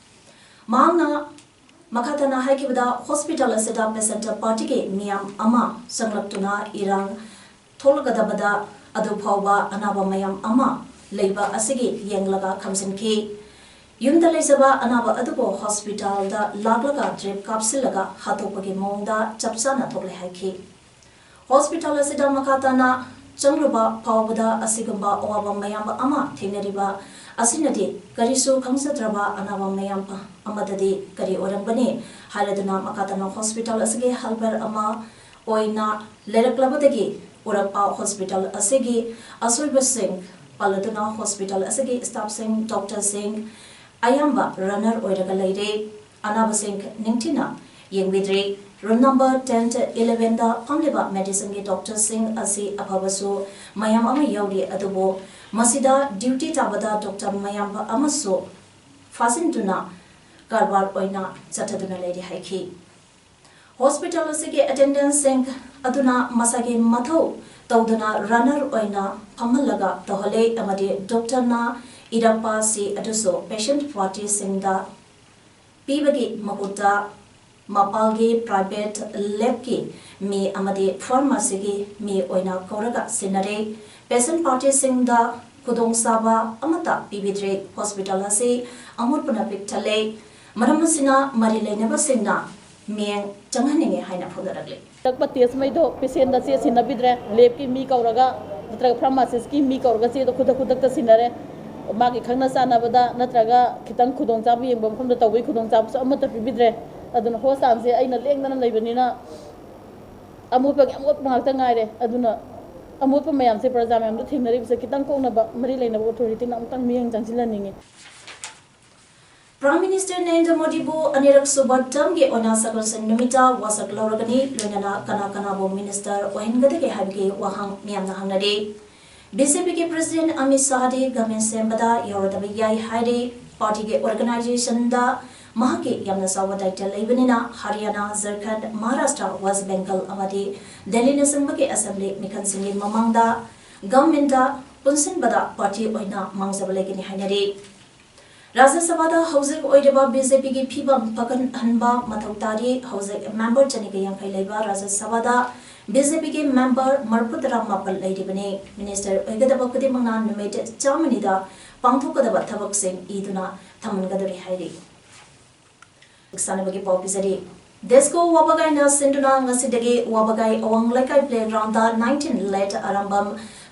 ꯃꯍꯥꯛꯅ ꯃꯈꯥ ꯇꯥꯅ ꯍꯥꯏꯈꯤꯕꯗ, ꯍꯣꯁꯄꯤꯇꯥꯜ ꯑꯁꯤꯗ ꯄꯦꯁꯦꯟꯇꯔ ꯄꯥꯔꯇꯤꯒꯤ ꯃꯤꯌꯥꯝ ꯑꯃ ꯆꯪꯂꯛꯇꯨꯅ ꯏꯔꯥꯡ ꯊꯣꯛꯂꯒꯗꯕꯗ ꯑꯗꯨ ꯐꯥꯎꯕ ꯑꯅꯥꯕ ꯃꯌꯥꯝ ꯑꯃ ꯂꯩꯕ ꯑꯁꯤꯒꯤ ꯌꯦꯡꯂꯒ ꯈꯪꯖꯤꯟꯈꯤ꯫ ꯌꯨꯝꯗ ꯂꯩꯖꯕ ꯑꯅꯥꯕ ꯑꯗꯨꯕꯨ ꯍꯣꯁꯄꯤꯇꯥꯜꯗ ꯂꯥꯛꯂꯒ ꯗ꯭ꯔꯤꯞ ꯀꯥꯞꯁꯤꯜꯂꯒ ꯍꯥꯠꯇꯣꯛꯄꯒꯤ ꯃꯑꯣꯡꯗ ꯆꯞ ꯆꯥꯅ ꯊꯣꯛꯂꯦ ꯍꯥꯏꯈꯤ꯫ ꯍꯣꯁꯄꯤꯇꯥꯜ ꯑꯁꯤꯗ ꯃꯈꯥ ꯇꯥꯅ ꯆꯪꯂꯨꯕ ꯐꯥꯎꯕꯗ ꯑꯁꯤꯒꯨꯝꯕ ꯑꯋꯥꯕ ꯃꯌꯥꯝ ꯑꯃ ꯊꯦꯡꯅꯔꯤꯕ ꯑꯁꯤꯅꯗꯤ ꯀꯔꯤꯁꯨ ꯈꯪꯖꯗ꯭ꯔꯕ ꯑꯅꯥꯕ ꯃꯌꯥꯝ ꯑꯃꯗꯗꯤ ꯀꯔꯤ ꯑꯣꯏꯔꯝꯒꯅꯤ ꯍꯥꯏꯔꯗꯨꯅ ꯃꯈꯥ ꯇꯥꯅ ꯍꯣꯁꯄꯤꯇꯥꯜ ꯑꯁꯤꯒꯤ ꯍꯦꯜꯄꯔ ꯑꯃ ꯑꯣꯏꯅ ꯂꯩꯔꯛꯂꯕꯗꯒꯤ ꯎꯔꯛꯄ ꯍꯣꯁꯄꯤꯇꯥꯜ ꯑꯁꯤꯒꯤ ꯑꯁꯣꯏꯕꯁꯤꯡ ꯄꯜꯂꯗꯨꯅ ꯍꯣꯁꯄꯤꯇꯥꯜ ꯑꯁꯤꯒꯤ ꯁ꯭ꯇꯥꯐꯁꯤꯡ, ꯗꯣꯛꯇꯔꯁꯤꯡ ꯑꯌꯥꯝꯕ ꯔꯟꯅꯔ ꯑꯣꯏꯔꯒ ꯂꯩꯔꯦ꯫ ꯑꯅꯥꯕꯁꯤꯡ ꯅꯤꯡꯊꯤꯅ ꯌꯦꯡꯕꯤꯗ꯭ꯔꯦ꯫ ꯔꯨꯝ ꯅꯝꯕꯔ ꯇꯦꯟ ꯏꯂꯦꯚꯦꯟꯗ ꯐꯝꯂꯤꯕ ꯃꯦꯗꯤꯁꯤꯟꯒꯤ ꯗꯣꯛꯇꯔꯁꯤꯡ ꯑꯁꯤ ꯑꯐꯕꯁꯨ ꯃꯌꯥꯝ ꯑꯃ ꯌꯥꯎꯔꯤ, ꯑꯗꯨꯕꯨ ꯃꯁꯤꯗ ꯗ꯭ꯌꯨꯇꯤ ꯇꯥꯕꯗ ꯗꯣꯛꯇꯔ ꯃꯌꯥꯝ ꯑꯃꯁꯨ ꯐꯥꯖꯤꯟꯗꯨꯅ ꯀꯔꯕꯥꯔ ꯑꯣꯏꯅ ꯆꯠꯊꯗꯨꯅ ꯂꯩꯔꯤ ꯍꯥꯏꯈꯤ꯫ ꯍꯣꯁꯄꯤꯇꯥꯜ ꯑꯁꯤꯒꯤ ꯑꯦꯇꯦꯟꯗꯦꯟꯁꯁꯤꯡ ꯑꯗꯨꯅ ꯃꯁꯥꯒꯤ ꯃꯊꯧ ꯇꯧꯗꯨꯅ ꯔꯟꯅꯔ ꯑꯣꯏꯅ ꯐꯝꯍꯜꯂꯒ ꯇꯧꯍꯜꯂꯦ ꯑꯃꯗꯤ ꯗꯣꯛꯇꯔꯅ ꯏꯔꯛꯄ ꯁꯤ ꯑꯗꯨꯁꯨ ꯄꯦꯁꯦꯟꯠ ꯄꯥꯔꯇꯤꯁꯤꯡꯗ ꯄꯤꯕꯒꯤ ꯃꯍꯨꯠꯇ ꯃꯄꯥꯜꯒꯤ ꯄ꯭ꯔꯥꯏꯚꯦꯠ ꯂꯦꯕꯀꯤ ꯃꯤ ꯑꯃꯗꯤ ꯐꯥꯔꯃꯥꯁꯤꯒꯤ ꯃꯤ ꯑꯣꯏꯅ ꯀꯧꯔꯒ ꯁꯤꯟꯅꯔꯦ꯫ ꯄꯦꯁꯦꯟꯠ ꯄꯥꯔꯇꯤꯁꯤꯡꯗ ꯈꯨꯗꯣꯡꯆꯥꯕ ꯑꯃꯠꯇ ꯄꯤꯕꯤꯗ꯭ꯔꯦ꯫ ꯍꯣꯁꯄꯤꯇꯥꯜ ꯑꯁꯤ ꯑꯃꯣꯠꯄꯅ ꯄꯤꯛ ꯊꯜꯂꯦ꯫ ꯃꯔꯝ ꯑꯁꯤꯅ ꯃꯔꯤ ꯂꯩꯅꯕꯁꯤꯡꯅ ꯃꯤꯠꯌꯦꯡ ꯆꯪꯍꯟꯅꯤꯡꯉꯤ ꯍꯥꯏꯅ ꯐꯣꯡꯗꯣꯔꯛꯂꯤ꯫ ꯇꯛꯄ ꯇꯦꯁꯃꯩꯗꯣ ꯄꯦꯁꯦꯟꯗ ꯆꯦ ꯁꯤꯟꯅꯕꯤꯗ꯭ꯔꯦ, ꯂꯦꯕꯀꯤ ꯃꯤ ꯀꯧꯔꯒ ꯅꯠꯇ꯭ꯔꯒ ꯐꯥꯔꯃꯥꯁꯤꯁꯀꯤ ꯃꯤ ꯀꯧꯔꯒ ꯆꯦꯗꯣ ꯈꯨꯗꯛ ꯈꯨꯗꯛꯇ ꯁꯤꯟꯅꯔꯦ꯫ ꯃꯥꯒꯤ ꯈꯪꯅ ꯆꯥꯟꯅꯕꯗ ꯅꯠꯇ꯭ꯔꯒ ꯈꯤꯇꯪ ꯈꯨꯗꯣꯡꯆꯥꯕ ꯌꯦꯡꯕ ꯃꯐꯝꯗ ꯇꯧꯕꯒꯤ ꯈꯨꯗꯣꯡꯆꯥꯕꯁꯨ ꯑꯃꯠꯇ ꯄꯤꯕꯤꯗ꯭ꯔꯦ꯫ ꯑꯗꯨꯅ ꯍꯣꯁꯄꯤꯇꯥꯜꯁꯦ ꯑꯩꯅ ꯂꯦꯡꯗꯅ ꯂꯩꯕꯅꯤꯅ ꯑꯃꯣꯠꯄꯒꯤ ꯑꯃꯣꯠꯄ ꯉꯥꯛꯇ ꯉꯥꯏꯔꯦ꯫ ꯑꯗꯨꯅ ꯑꯃꯣꯠꯄ ꯃꯌꯥꯝꯁꯦ ꯄ꯭ꯔꯖꯥ ꯃꯌꯥꯝꯗ ꯊꯦꯡꯅꯔꯤꯕꯁꯦ ꯈꯤꯇꯪ ꯀꯣꯛꯅꯕ ꯃꯔꯤ ꯂꯩꯅꯕ ꯑꯣꯊꯣꯔꯤꯇꯤꯅ ꯑꯃꯨꯛꯇꯪ ꯃꯤꯠꯌꯦꯡ ꯆꯪꯁꯤꯜꯍꯟꯅꯤꯡꯉꯤ꯫ ꯄ꯭ꯔꯥꯏꯝ ꯃꯤꯅꯤꯁꯇꯔ ꯅꯔꯦꯟꯗ꯭ꯔ ꯃꯣꯗꯤꯕꯨ ꯑꯅꯤꯔꯛ ꯁꯨꯕ ꯇꯔꯝꯒꯤ ꯑꯣꯏꯅ ꯁꯒꯣꯜꯁꯦꯟ ꯅꯨꯃꯤꯠꯇ ꯋꯥꯁꯛ ꯂꯧꯔꯒꯅꯤ, ꯂꯣꯏꯅꯅ ꯀꯅꯥ ꯀꯅꯥꯕꯨ ꯃꯤꯅꯤꯁꯇꯔ ꯑꯣꯏꯍꯟꯒꯗꯒꯦ ꯍꯥꯏꯕꯒꯤ ꯋꯥꯍꯪ ꯃꯤꯌꯥꯝꯅ ꯍꯪꯅꯔꯤ꯫ ꯕꯤ ꯖꯦ ꯄꯤꯒꯤ ꯄ꯭ꯔꯦꯁꯤꯗꯦꯟꯠ ꯑꯃꯤꯠ ꯁꯥꯍꯗꯤ ꯒꯚꯔꯟꯃꯦꯟꯠ ꯁꯦꯝꯕꯗ ꯌꯥꯎꯔꯗꯕ ꯌꯥꯏ ꯍꯥꯏꯔꯤ꯫ ꯄꯥꯔꯇꯤꯒꯤ ꯑꯣꯔꯒꯅꯥꯏꯖꯦꯁꯟꯗ ꯃꯍꯥꯛꯀꯤ ꯌꯥꯝꯅ ꯆꯥꯎꯕ ꯇꯥꯏꯇꯜ ꯂꯩꯕꯅꯤꯅ ꯍꯔꯤꯌꯥꯅꯥ, ꯖꯔꯈꯟꯗ, ꯃꯍꯥꯔꯥꯁꯇ꯭ꯔ, ꯋꯦꯁ ꯕꯦꯡꯒꯜ ꯑꯃꯗꯤ ꯗꯦꯜꯂꯤꯅꯆꯤꯡꯕꯒꯤ ꯑꯦꯁꯦꯝꯕ꯭ꯂꯤ ꯃꯤꯈꯜꯁꯤꯡꯒꯤ ꯃꯃꯥꯡꯗ ꯒꯚꯔꯟꯃꯦꯟꯠꯇ ꯄꯨꯟꯁꯤꯟꯕꯗ ꯄꯥꯔꯇꯤ ꯑꯣꯏꯅ ꯃꯥꯡꯖꯕ ꯂꯩꯒꯅꯤ ꯍꯥꯏꯅꯔꯤ꯫ ꯔꯥꯖ꯭ꯌ ꯁꯚꯥꯗ ꯍꯧꯖꯤꯛ ꯑꯣꯏꯔꯤꯕ ꯕꯤ ꯖꯦ ꯄꯤꯒꯤ ꯐꯤꯕꯝ ꯐꯒꯠꯍꯟꯕ ꯃꯊꯧ ꯇꯥꯔꯤ꯫ ꯍꯧꯖꯤꯛ ꯃꯦꯝꯕꯔ ꯆꯅꯤꯒ ꯌꯥꯡꯈꯩ ꯂꯩꯕ ꯔꯥꯖ꯭ꯌ ꯁꯚꯥꯗ ꯕꯤ ꯖꯦ ꯄꯤꯒꯤ ꯃꯦꯝꯕꯔ ꯃꯔꯤꯐꯨ ꯇꯔꯥ ꯃꯥꯄꯜ ꯂꯩꯔꯤꯕꯅꯤ꯫ ꯃꯤꯅꯤꯁꯇꯔ ꯑꯣꯏꯒꯗꯕ ꯈꯨꯗꯤꯡꯃꯛꯅ ꯅꯨꯃꯤꯠ ꯆꯥꯝꯃꯅꯤꯗ ꯄꯥꯡꯊꯣꯛꯀꯗꯕ ꯊꯕꯛꯁꯤꯡ ꯏꯗꯨꯅ ꯊꯝꯍꯟꯒꯗꯧꯔꯤ ꯍꯥꯏꯔꯤ꯫ ꯁꯥꯟꯅꯕꯒꯤ ꯄꯥꯎ ꯄꯤꯖꯔꯤ꯫ ꯗꯤꯁꯀꯣ ꯋꯥꯕꯒꯥꯏꯅ ꯁꯤꯟꯗꯨꯅ ꯉꯁꯤꯗꯒꯤ ꯋꯥꯕꯒꯥꯏ ꯑꯋꯥꯡ ꯂꯩꯀꯥꯏ play ground nineteen Late Arambam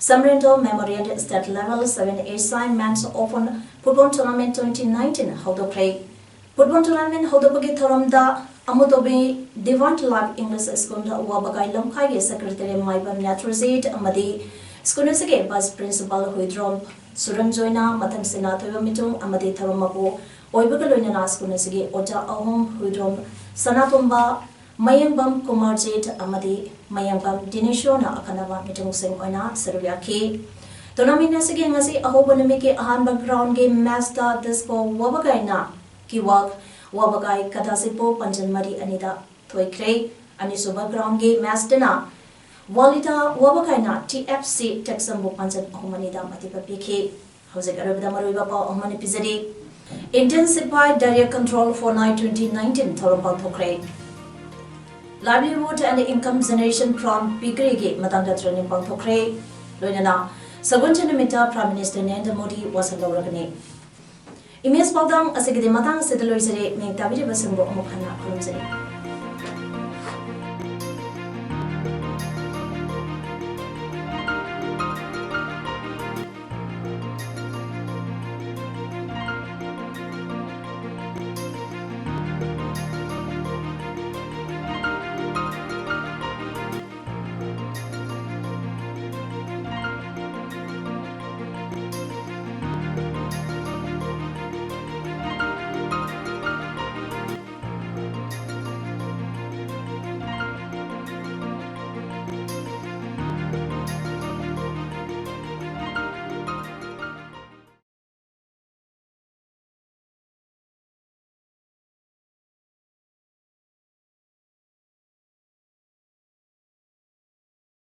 ꯁꯝꯔꯦꯟꯗꯣ Memorial State Level seven A Science Men's Open Football Tournament twenty nineteen ꯍꯧꯗꯣꯛꯈ꯭ꯔꯦ꯫ ꯐꯨꯠꯕꯣꯜ ꯇꯣꯔꯅꯥꯃꯦꯟ ꯍꯧꯗꯣꯛꯄꯒꯤ ꯊꯧꯔꯝꯗ ꯑꯃꯨꯇꯣꯕꯤ Divine Life English School ꯋꯥꯕꯒꯥꯏ ꯂꯝꯈꯥꯏꯒꯤ ꯁꯦꯀ꯭ꯔꯦꯇꯔꯤ ꯃꯥꯏꯕꯝ ꯅꯦꯇ꯭ꯔꯣꯖꯤꯠ ꯑꯃꯗꯤ ꯁ꯭ꯀꯨꯜ ꯑꯁꯤꯒꯤ ꯚꯥꯏꯁ ꯄ꯭ꯔꯤꯟꯁꯤꯄꯥꯜ ꯍꯨꯏꯗ꯭ꯔꯣꯝ ꯁꯨꯔꯟꯖꯣꯏꯅ ꯃꯊꯪꯁꯤꯅ ꯊꯣꯏꯕ ꯃꯤꯆꯨꯡ ꯑꯃꯗꯤ ꯊꯧꯔꯝ ꯃꯄꯨ ꯑꯣꯏꯕꯒ ꯂꯣꯏꯅꯅ ꯁ꯭ꯀꯨꯜ ꯑꯁꯤꯒꯤ ꯑꯣꯖꯥ ꯑꯍꯨꯝ ꯍꯨꯏꯗ꯭ꯔꯣꯝ ꯁꯅꯥꯇꯣꯝꯕ, ꯃꯌꯦꯡꯕꯝ ꯀꯨꯃꯥꯔꯖꯤꯠ ꯑꯃꯗꯤ ꯃꯌꯦꯡꯕꯝ ꯗꯤꯅꯦꯁꯣꯔꯅ ꯑꯈꯟꯅꯕ ꯃꯤꯆꯨꯡꯁꯤꯡ ꯑꯣꯏꯅ ꯁꯔꯨꯛ ꯌꯥꯈꯤ꯫ ꯇꯣꯔꯅꯥꯃꯦꯟ ꯑꯁꯤꯒꯤ ꯉꯁꯤ ꯑꯍꯧꯕ ꯅꯨꯃꯤꯠꯀꯤ ꯑꯍꯥꯟꯕ ꯒ꯭ꯔꯥꯎꯟꯒꯤ ꯃꯦꯆꯇ ꯗꯤꯁꯀꯣ ꯋꯥꯕꯒꯥꯏꯅ ꯀꯤꯋꯥꯛ ꯋꯥꯕꯒꯥꯏ ꯀꯗꯥꯁꯤꯄꯨ ꯄꯥꯟꯖꯟ ꯃꯔꯤ ꯑꯅꯤꯗ ꯊꯣꯏꯈ꯭ꯔꯦ꯫ ꯑꯅꯤꯁꯨꯕ ꯒ꯭ꯔꯥꯎꯟꯒꯤ ꯃꯦꯆꯇꯅ ꯋꯥꯂꯤꯗꯥ ꯋꯥꯕꯒꯥꯏꯅ ꯇꯤ ꯑꯦꯐ ꯁꯤ ꯇꯦꯛꯁꯝꯕꯨ ꯄꯥꯟꯖꯟ ꯑꯍꯨꯝ ꯑꯅꯤꯗ ꯃꯥꯏꯊꯤꯕ ꯄꯤꯈꯤ꯫ ꯍꯧꯖꯤꯛ ꯑꯔꯣꯏꯕꯗ ꯃꯔꯨꯑꯣꯏꯕ ꯄꯥꯎ ꯑꯃꯅ ꯄꯤꯖꯔꯤ꯫ Intensified Diarrhea Control for Night twenty nineteen ꯊꯧꯔꯝ ꯄꯥꯡꯊꯣꯛꯈ꯭ꯔꯦ꯫ Livelihood and Income Generation Plan ꯄꯤꯒ꯭ꯔꯤꯒꯤ ꯃꯇꯥꯡꯗ ꯇ꯭ꯔꯦꯅꯤꯡ ꯄꯥꯡꯊꯣꯛꯈ꯭ꯔꯦ꯫ ꯂꯣꯏꯅꯅ ꯁꯒꯣꯜꯁꯦꯟ ꯅꯨꯃꯤꯠꯇ Prime Minister ꯅꯔꯦꯟꯗ꯭ꯔ ꯃꯣꯗꯤ ꯋꯥꯁꯛ ꯂꯧꯔꯒꯅꯤ꯫ ꯏꯃꯦꯖ ꯄꯥꯎꯗꯝ ꯑꯁꯤꯒꯤꯗꯤ ꯃꯇꯥꯡ ꯑꯁꯤꯗ ꯂꯣꯏꯖꯔꯦ꯫ ꯃꯤꯡ ꯇꯥꯕꯤꯔꯤꯕꯁꯤꯡꯕꯨ ꯑꯃꯨꯛ ꯍꯟꯅ ꯈꯨꯔꯨꯝꯖꯔꯤ꯫